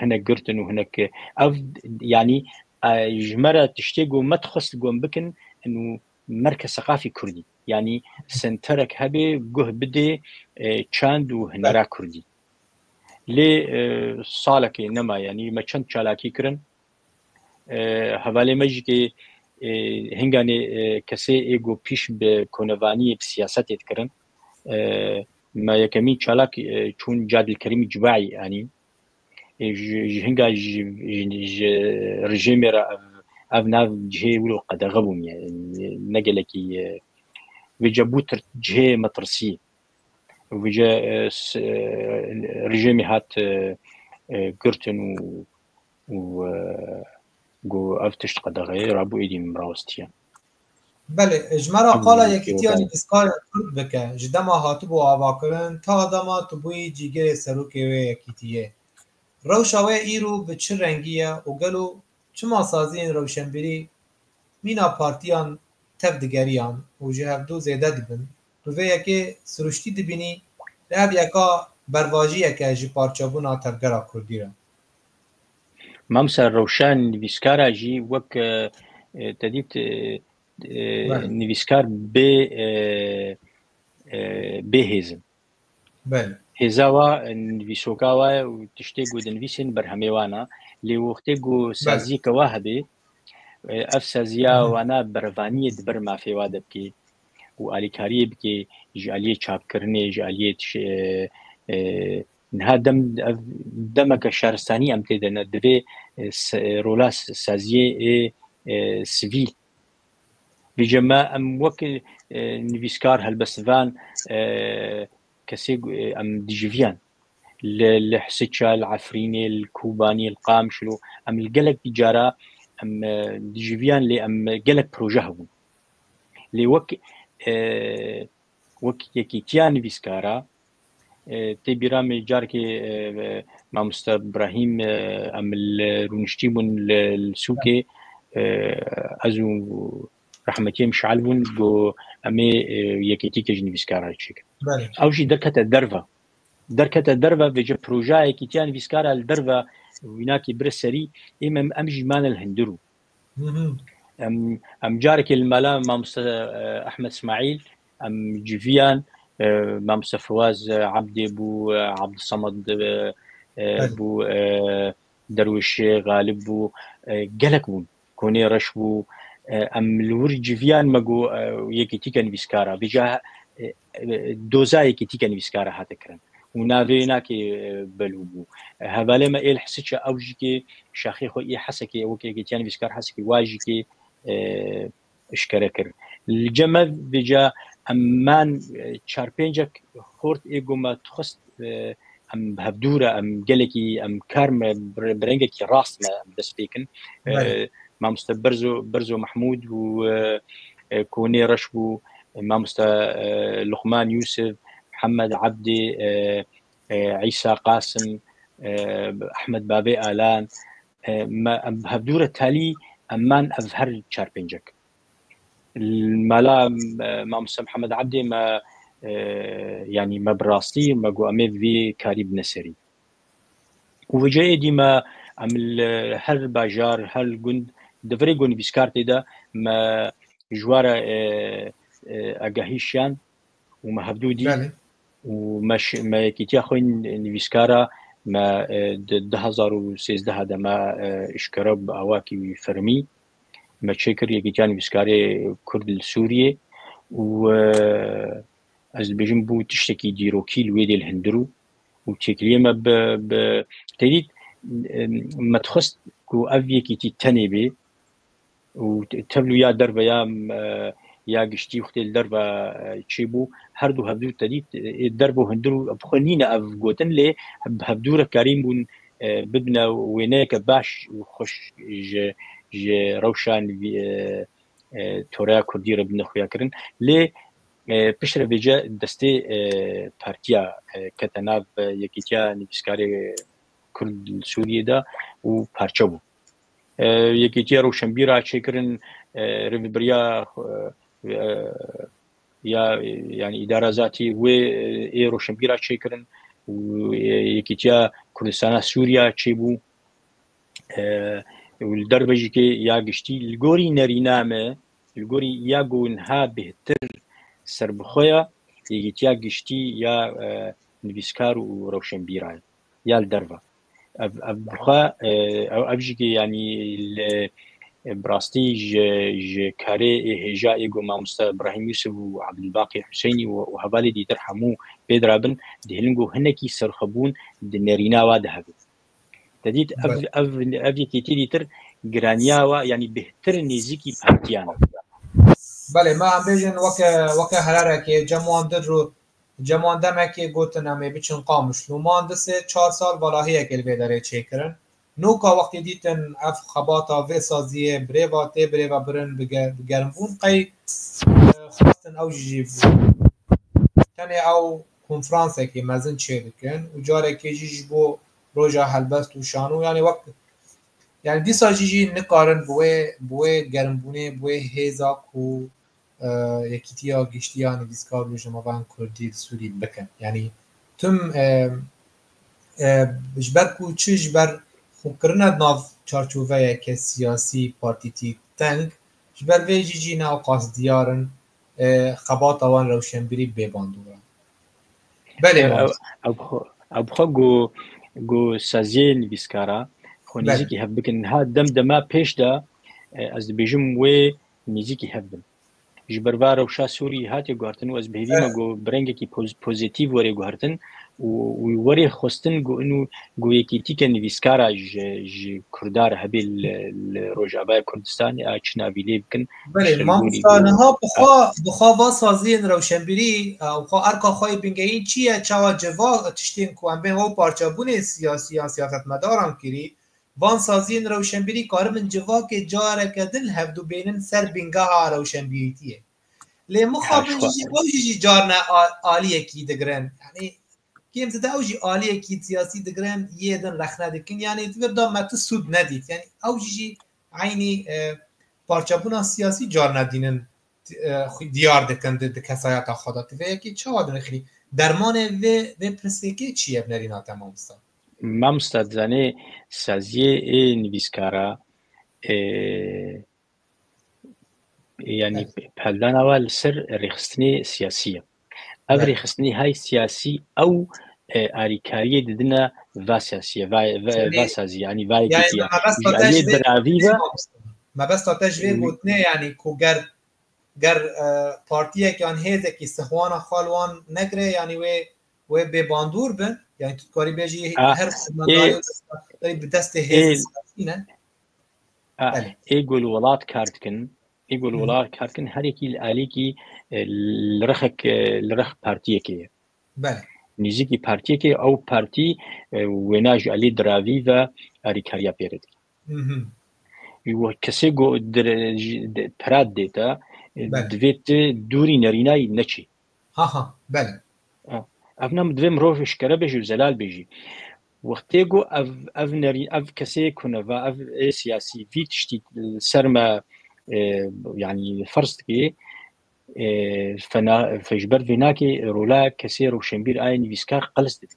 hinek girtin û hinek, e, ev, yanî, e, ji me re tiştê ku me dixwest ku em bikin, û merkez seqafî kurdî. Yanî senterek hebe guh bidê, e, çand û hunera Belê. kurdî. Lê, e, salekê nema, yanî me çend çalakî kirin. E, hevalê me jî ke, e, hinganê, e, kesê ê ku pîş bi konevaniyê, bi siyasetê dikirin. E, me yekemîn çalak, e, çûn Cadilkerîmî Cibaî anîn. E, ji, ji hinga ji, ji, ji rejîmê re ev, ev nav cihê wilo qedexe bûn, yani ne gelekî, e, vêce bû tir-, cihê metirsî. Vêce, e, s-, e, rejîmê hat, e, e, girtin û, û, e, got ev tişt qedexeyê rabû êdî min rawistiye. Belê, ji me re qala Yekîtiya Nivîskarên Kurd bike. Ji dema hatibû avakirin, ta dema tu bûyî cîgirê serokê wê yekîtiyê. Rewşa wê îro bi çi rengî ye û gelo çima saziyên rewşenbîrî mîna partiyan tev digeriyan û ji hevdû zêde dibin? Tu vê yekê siruştî dibînî, lê ev yeka bervajiyek e ji parçebûna tevgera Kurdî re. Mamsa Rewşan nivîskara jî wek, e, e, te dît, e, e, Belê. nivîskar bê, e, e, bê hêz in. Belê. Hêza wa, e, nivîsoka wa ye û tiştê ku dinivîsên berhemê wan e. Lê wextê ku Belê. saziyeke wa hebe, e, ev saziya Hı hı. wana berevaniyê di ber mafê wa de bike û alîkariyê bike ji aliyê çapkirinê, ji aliyê tişê, e, e, niha dem, ev demeke şaristanî em tê de ne, divê, e, se-, rola s-, saziyê ê, e, sivîl. Vêce me em wek, e, nivîskar, helbestvan, e, kesê, e, em dijiviyan. Li, li Hisiça, li Efrînê, li Kobanî, li Qamişlo, em li gelek cara em, e, dijiviyan, lê em gelek proje hebûn. Lê wek, e, wek yekîtiya nivîskara, e, tê bîra min carekê, e, mamoste Brahîm, e, em li rûniştî bûn li, li sûkê, e, ez û rehmetiyê min Şal bûn, got em ê, e, yekîtîkê ji nivîskara çêkin. Belê. Ew jî derkete derve. Derkete derve, vêce projeya yekîtiya nivîskara li derve wînakê bire serî, ê me em jî mane li hundir û. Hı hı. Em, em carekê li mala mamoste, e, Ehmed Smaîl, em civiyan, e, mamoste Fewaz, e, Ebdê bû, e, Ebdulsamed, e, e, Belê. bû, e, Derwêşê Xalib bû, e, gelek bûn. Konê Reş bû, e, em li wir civiyan me got, e, yekîtîke nivîskara. Vêca, e, e, doza yekîtîke nivîskara hate kirin. Û navê nakê, e, belû bû. E, hevalê me ê li Hisiçe ew jî kê şaxê xwe ê Hesekê, wek yekîtiya nivîskar Hesekê, wa jî kê, e, eşkere kir. Li cem me vêca em man, e, çar pêncek xort ê ku me dixwest, e, em bi hevdû re, em gelekî, em kar me bi, bi rengekî rast me em dest pê kin. E, Belê. Mamoste Berzo, Berzo Mehmûd bû, e, e, Konê Reş bû, e, mamoste, e, Luqman Yûsif, Mihemed Ebdê, e, e, Îsa Qasim, e, Ehmed Babê Alan, e, me, em bi hevdû re talî em man ev her çar pêncek. Li mala, e, mamoste Mihemed Ebdê me, e, yanî me bi rastî me got em ê vî karî bine serî. Û vêca êdî me em li her bajar, her gund, deverê ku nivîskar tê de me ji wa re, e, e, agahî şiyan û me hevdû dî Belê. û me ş-, me yekîtiya xwe nivîskara me, e, di du hezar û sêzdeh de me, e, eşkere bi awakî fermî me çêkir yekîtiya nivîskarê Kurd li Sûriyê û, e, ez dibêjim bû tiştekî dîrokî li wê dê li hundir û, û têkiliyê me bi, bi, te dît, e, me dixwest ku ev yekîtî tenê bê û tevlû ya derve ya, e, ya giştî wextê li derve, e, çêbû, her du hevdû te dît, e, derve û hundir û bi xwe nîne ev gotin, lê hev-, hevdû re karîn bûn, e, bibine wêneyeke baş û xweş ji, ji rewşa nivî-, e, e, toreya kurdî re bine xuyakirin. Lê, e, piştre vêce destê, e, partiya, e, kete nav, e, Yekîtiya Nivîskarê Kurd li Sûriyê de û parçe bû. E, Yekîtiya Rewşenbîra çêkirin, e, rêvebiriya, e, e, ya, yani îdara zatî wê, e, ê Rewşenbîra çêkirin û, e, Yekîtiya Kurdistana Sûriya çêbû. E, û li derve jî kê ya giştî, li gorî nerîna me, li gorî ya ku niha bêhtir serbixwe ya, Yekîtiya Giştî ya, e, Nivîskar û Rewşenbîra ye, ya li derve. Ev, ev bi xwe, e, ev, ev jî kê, yanî li, e, bi rastî ji, ji karê ê hêja ê ku mamoste Ibrahîm Yûsif û Ebdulbaqî Huseynî û, û hevalê dîtir hemû pê dirabin, dihêlin ku hinekî serxwebûn di nerîna wa de hebe. Te dît ev, Belê. ev, ev yekîtî dîtir giraniya wa, yanî bêhtir nêzîkî partiyan e. Belê, me em bêjin weke, weke herarekê, cem wan dir û cem wan demekê gotin em ê biçin Qamişlo. Man du sê çar sal valahiyekê li vê derê çêkirin. Noka wextê dîtin ev xebata vê saziyê birêva tê birêva birin bi ge-, bi germbûn qey, e, xwestin ew jî jî tenê ew konferansekî mezin çêdikin û carekê jî ji bo roja helbest û şano, yanî wek, yanî dîsa jî jî nikarin bi wê, bi wê germbûnê, bi wê hêza ku, e, Yekîtiya Giştî ya Nivîskar û Rojnamevan Kurdî li Sûrî bikin. Yanî tim, e, e, ji ber ku çi ji ber xwekirina di nav çarçoveyeke siyasî partîtî teng, ji ber vê jî jî ne ewqas diyar in, e, xebata wan rewşenbîrî bê bandor e. Belê, ew, mamoste. Ew, ew xwe, ew xwe ku, ku saziyê nivîskara xwe Belê. Nêzîkî hev bikin. Niha dem dema pêş de, e, ez dibêjim wê nêzîkî hev bin. Ji ber va rewşa Sûrî hatiye guhertin û ez bi hêvî me Evet. ku bi rengekî poz-, pozîtîf were guhertin û, û were xwestin ku inu ku yekîtîke nivîskara ji, ji Kurda re hebe li, li Rojavaya Kurdistanê a çi navî lê bikin. Belê, Şirgûrî mamosta, ku niha bi xwe, bi xwe va saziyên rewşenbîrî, e, û xwe erka xwe yê bingehîn çi ye, çawa civak tiştên ku em bên wew parçebûnê siyasî yan siyasetmedaran kirî, van saziyên rewşenbîrî karibin civakê careke din li hevdû bênin ser bingeha rewşenbîrîtiyê. Lê mixabin Her jî, xwe. Ew jî jî carna a-, aliyekî digirin. Yanî kêm zêde ew jî aliyekî siyasî digirin, yê din rexne dikin. Yanî di vir de me tu sûd nedît. Yanî ew jî jî eynî, e, parçebûna siyasî carna dînin, e, xwe diyar dikin di, di kesayeta xwe de. Tu vê yekê çawa dinixînî? Dermanê vê, vê pirsgirêkê çi ye bi nerîna te mamosta? Mamosta, dizanê saziyê ê nivîskara, e, yanî Evet. peldana wa li ser rêxistinê siyasî ye. Ev Evet. rêxistinê hay siyasî ew, e, alîkariyê didine va siyasî ye, va, va, Yanî, va sazî, yanî va yanî yekîtiye. Ji mebesta te aliyê ji vê diravî ve. Mebesta te ji vê Hı. gotinê, yanî ku ger, ger, e, partiyek yan hêzekî sihwana xwe li wan negire, yanî wê, wê bêbandor bin, yanî tu dikarî bêjî A, her ê, bi destê hêzê ê, siyasî ne? A, Belê. Ê ku li welat kar dikin, ê ku li Hı. welat kar dikin, her yekî li alîkî, e, li rexek, e, li rex partiyekê ye. Belê. Nêzîkî partiyekê, ew partî, e, wêna ji alî diravî ve alîkariya pê re dike. Hı hı. Ji we kesê ku dir-, ji, de, pera didê te, e, Belê. divê tu dûrî nerînayî neçî. Ha ha, belê. Ha, ev ne divê mirov eşkere bêjî û zelal bêjî. Wextê ku ev, ev nerî-, ev kesê ku neva, ev ê siyasî vî tiştî li ser me, e, yanî ferz dikê, e, fena, fe-, ji ber vê nakê rola kesê rewşenbîr a nivîskar qels dibî.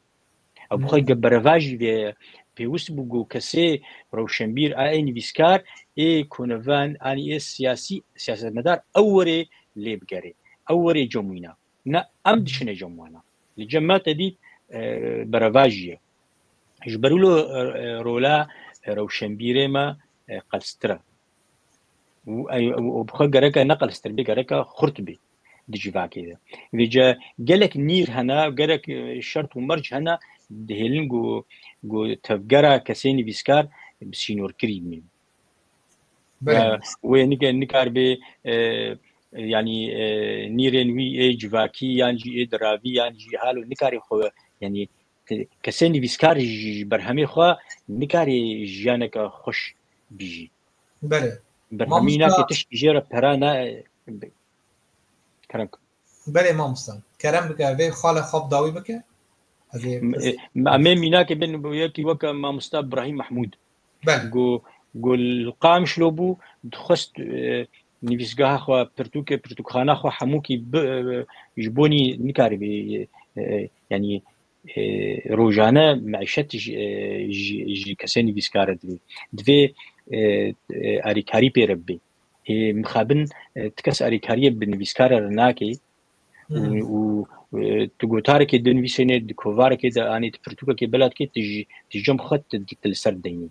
Ew bi xwe Hmm. ge berevajî vê pêwist bû ku kesê rewşenbîr a ê nivîskar ê ku nevan anî ê siyasî, siyasetmedar ew werê lê bigerê. Ew werê cem wîna. Ne, em diçine cem wana. Li cem me te dît, e, berevajî ye. Ji ber wilo, e, e, rola, e, rewşenbîrê me, e, qelstir e. Û, e, û, û bi xwe gereke ne qelstir bê, gereke xurt bê di civakê de. Vêce gelek nîr hene, gelek, e, şert û merc hene, dihêlin ku, ku tevgera kesê nivîskar bi sînorkirî bînin. Belê. E, wê nik-, nikar bê, e, yanî, e, nîrên wî ê civakî yan jî ê diravî yan jî halo nikarê xwe, yanî, kesê nivîskar ji berhemê xwe nikarê jiyaneke xweş bijî. Belê. Berhemî nake tişt jê re pera ne. Kerem. Belê mamosta. Kerem bike, vê xala xwe bi dawî bike. Em ê mînakê bin bo yekî weke mamosta Birahîm Mehmûd. Go, go li Qamişlo bû, dixwest, e, nivîsgeha xwe, pirtûkê, pirtûkxana xwe hemûkî bi, e, ji bonî nikaribî, e, e, yanî, e, rojane meîşet ji, e, ji, ji kesê nivîskar re divê. Divê, e, e, alîkarî pê re bibê. Ê mixabin, e, ti kes alîkariyê bi nivîskar re nake. Û, û, e, tu gotarekê dinivîsênê, di kovarekê de anî, di pirtûkekê bela dikê, tu ji, tu cem xwe tu, tu li ser deynî.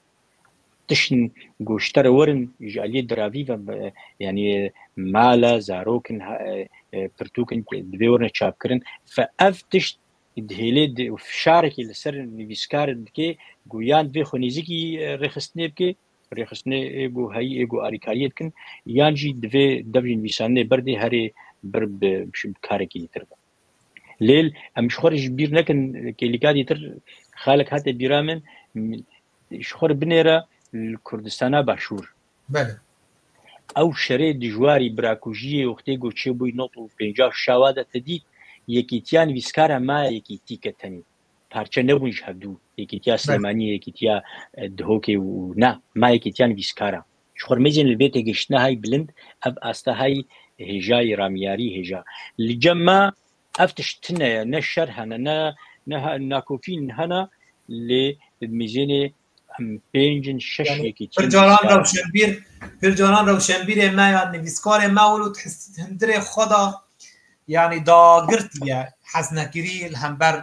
Tiştin goştere werin ji aliyê diravî ve, e, yanî mala, zarok in, ha, e, e, pirtûk in, divê werine çapkirin. Fe ev tişt dihêlê di, fişarekê li ser nivîskar dike, go yan divê xwe nêzîkî, e, rêxistinê bike, rêxistinê ê go heyî ê go alîkariyê dikin, yan jî divê dev ji nivîsandinê berdê herê ber bi, bi karekî dîtir be. Lê em ji xwe re ji bîr nekin, kêlîka dîtir xalek hate bîra min, ji xwe re binêre li Kurdistana Başûr. Belê. Ew şerê dijwarî birakujiyê wextê go çêbûyî nod û pêncî û şeş wa de te dît, yekîtiya nivîskara ma yekîtî ke tenê. Parçe nebûn ji hevdû. Yekîtiya Silêmaniyê, yekîtiya, e, Dihokê û na, ma yekîtiya nivîskara. Ji xwe mêzên li vê têgihiştina hay bilind, ev asta hay hêjayî, ramiyarî hêja. Li cem me ev tişt tune ye, ne şer hene, ne, ne ha-, nakofîn hene, lê mêzênê em pênc in, şeş yekîtiya nivîskar in. Pir caran rewşenbîr, pir caran rewşenbîrê me ya nivîskarê me wilo di his-, hundirê xwe de, yanî dagirtiye, heznekirî li hember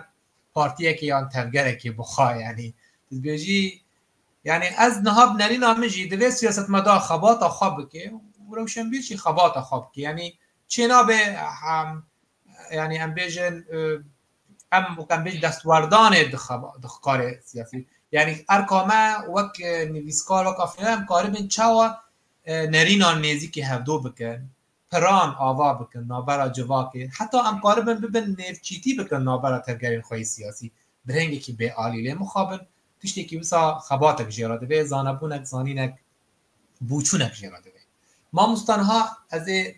partiyekê yan tevgerekê bi xwe, yanî dibêjî, yanî ez niha bi nerîna min jî divê siyasetmedar xebata xwe bike û rewşenbîr jî xebata xwe bike. Yanî çê nabe, em, yanî em bêjin, e, em wek em bêjin destwerdanê di xeba-, di karê siyasî. Yanî erka me wek, e, nivîskar, wek afirîner em karibin çawa, e, nerînan nêzîkî hevdo bikin. Piran ava bikin navbera civakê, heta em karibin bibin nêvçîtî bikin navbera tevgerên xwe yê siyasî, bi rengekî bêalî. Lê mixabin tiştekî wisa xebatek jê re divê, zanebûnek, zanînek, bûçûnek jê re divê. Mamosta, niha ez ê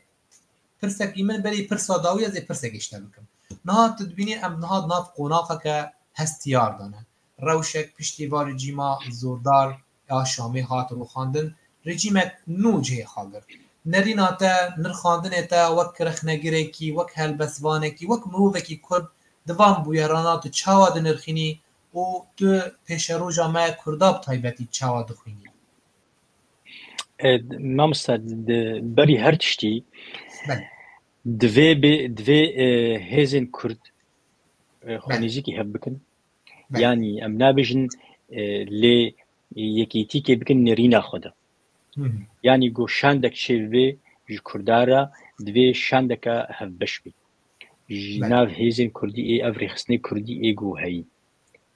pirsekî min berî pirsa dawî, ez ê pirsekê ji te bikim. Niha tu dibînî em niha di nav qonaxeke hestiyar de ne. Rewşek piştî va rejîma zordar ya Şamê hat rûxandin, rejîmek nû cihê xwe girt. Nerîna te, nirxandinê te wek rexnegirekî, wek helbestvanekî, wek mirovekî Kurd di van bûyerana tu çawa dinirxînî û tu pêşeroja me Kurda bi taybetî çawa dixwînî? E, mamosta, di berî her tiştî divê bê, divê, e, hêzên Kurd, e, xwe nêzîkî hev bikin. Belê. Yanî em nabêjin, e, lê yekîtîkê bikin nêrîna xwe de. Hı hı. Yanî go şandek çêbibe ji Kurda re divê şandeke hevbeş be. Ji nav hêzên Kurdî ê ev rêxistinê Kurdî ê go heyî.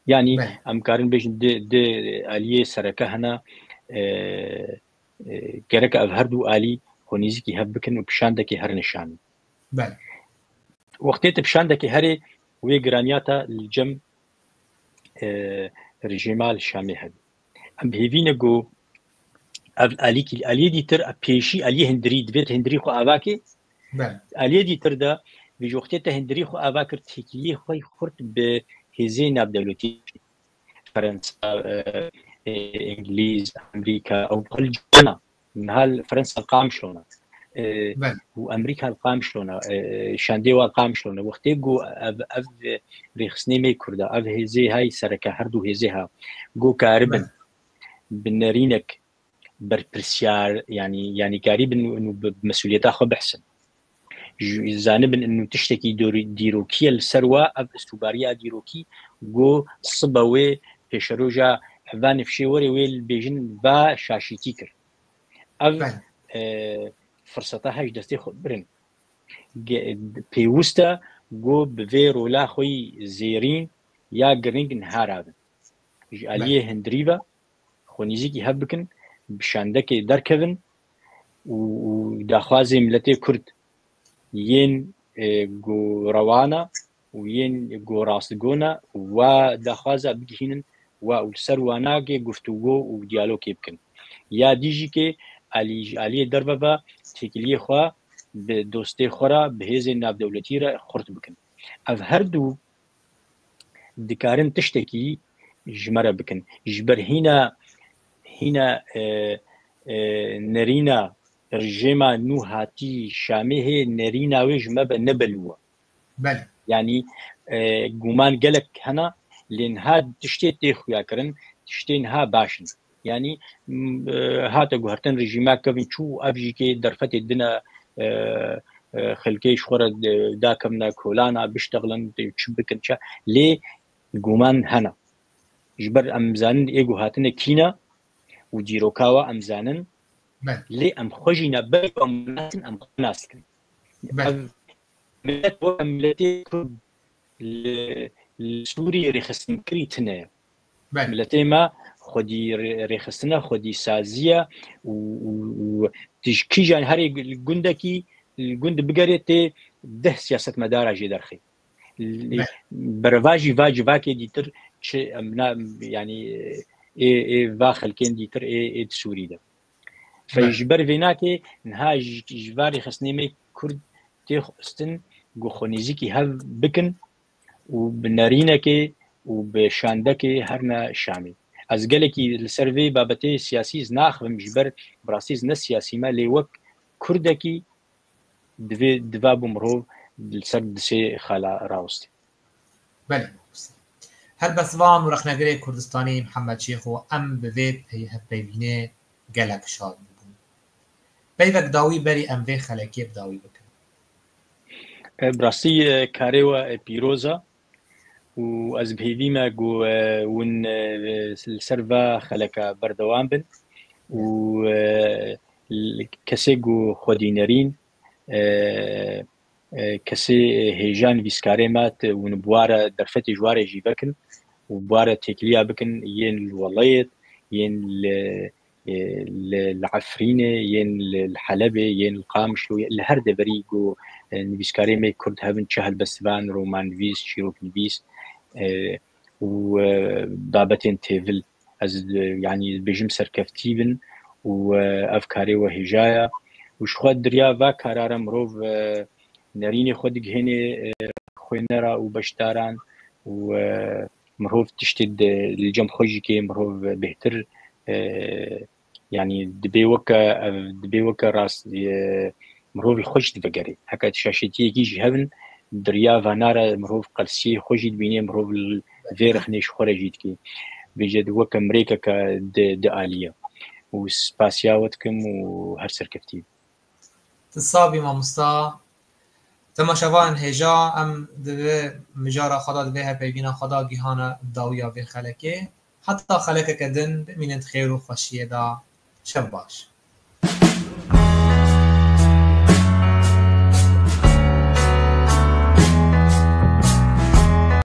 Yanî em karin bêjin di, di aliyê sereke hene, e, e, gerek ev her du alî xwe nêzîkî hev bikin û bi şandekê herin şanî. Belê. Wextê tu bi şandekê herê wê giraniya te li cem, e, rejîma li Şamê hebe. Em bi hêvî ne ku ev alîkî, aliyê dîtir, ev pêşî aliyê hundirî, divê tu hundirî xwe ava kî. Belê. Aliyê dîtir de, vê ji wextê te hundirî xwe ava kir, têkiliyê xwe xurt bi hêzê navdewletî. Fransa, e, e, Îngilîz, Amerîka, ew xwe li cihana. Niha li Fransa li Qamişlo ne. E, û Amerîka li Qamişlo ne. E, şandê wa li Qamişlo ne. Wextê ku ev, ev rêxistinê me Kurda, ev hêzê hay sereke, her du hêzê ha, ku karibin bi nerînek berpirsiyar, yanî, yanî karî bin û bi, bi mesûliyeta xwe bihsin. Ji, zanibin inu tiştekî dor-, dîrokî ye li ser wa, ev sûbariya dîrokî, go sibe wê pêşeroja va nifşê were wê li bêjin va şaşîtî kir. Ev, e, firseta he ji destê xwe birin. Ge-, pêwist e go bi vê rola xwe yî zêrîn ya giring niha rabin. Ji aliyê hundirî ve xwe nêzîkî hev bikin, bi şandekê derkevin û, û daxwazê miletê Kurd yên e, ku rewana û yên ku rastgona û wa daxwaza bigihînin wa û li ser wanagê guftûgo û diyalogê bikin. Ya dî jî ke alî, ji aliyê derve ve têkiliyê xwe bi dostê xwe re, bi hêzên navdewletî re xurt bikin. Ev her du dikarin tiştekî ji me re bikin. Ji ber hîna, hîna e, e, nerîna rejêma nû hatî Şamê hê nerîna wê ji me ve ne belû e. Belê. Yanî e, guman gelek hene, lê niha tiştê tê xuya kirin, tiştê niha baş in. Yanî m, e, hate guhertin rejîma kevin çû, ev jî kê derfetê dine e, e, xelkê ji xwe re de-, dakevne kolana, biştexlin, çi bikin, çi. Lê guman hene. Ji ber em zanin ê ku hatine kî ne û dîroka we em zanin, Belê. Lê em xwe jî ne, ber em nas in, em xwe nas dikin. Belê. Ev millet weke miletê Kurd li, li Sûriyê rêxistinkirî tune ye. Belê. Miletê me xwedî rê-, rêxistine, xwedî saziye û, û, û tu ji kîjan herê li gundekî, li gund bigerê tê deh siyasetmedara jê derxê. Li-, Belê. Berevajî va civakê dîtir çi em na, yanî ê, ê va xelkên dîtir ê, ê di Sûrî de. Fe Belê. Ji ber vê nakê niha ji, ji va rêxistinê me Kurd tê xwestin ku xwe nêzîkî hev bikin û bi nerînekê û bi şandekê herine Şamê. Ez gelekî li ser vê babetê siyasî ez naxivim, ji ber bi rastî ez ne siyasî me, lê wek Kurdekî divê, diva bû mirov li ser di sê xala rawestê. Belê. Helbestvan û rexnegerê Kurdistanî Mihemed Şêxo, em bi vê pey-, hevpeyvînê gelek şad bûbûn. Peyvek dawî berî em vê xelekê bi dawî bikin. E, bi rastî, e, karê we, e, pîroz e û ez bi hêvî me ku, e, hûn, e, li ser va xeleka berdewam bin û, e, li-, kesê ku xwedî nerîn, e, e, kesê hêja nivîskarê me te hûn bi wa re derfetê ji wa re jî vekin û bi wa re têkiliya bikin yên li Welayêt, yên li, e, li, li Efrînê, yên li, li Helebê, yên li Qamişloyê, li her deverî ku, e, nivîskarê me Kurd hebin, çi helbestvan, romannivîs, çîroknivîs, e, û, e, babetên têvil. Ez, e, yanî bêjim serkeftî bin û, e, ev karê we hêja ye. Û ji xwe diriya va kara re mirov, e, nerînê xwe digihênê, e, xwênera û beşdaran û, e, mirov tiştê di, li cem xwe jî kê mirov bêhtir, e, yanî dibê weke, ev dibê weke rast, e, mirovî xwe jî divegerê. Heke şaşetiyekî jî hebin, diriya vana re mirov qelsiyê xwe jî dibînê, mirov li vê rexnê ji xwe re jî dikê. Bêje di weke mirêkeke di, dialiye. Û spasiya we dikim û her serkeftî. Tu sax bî mamosta. Temaşevanên hêja, em di vê mijara xwe de, di vê hevpeyvîna xwe de gihane dawiya vê xelekê. Heta xelekeke din, bimînin di xêr û xweşiyê de. Şev baş.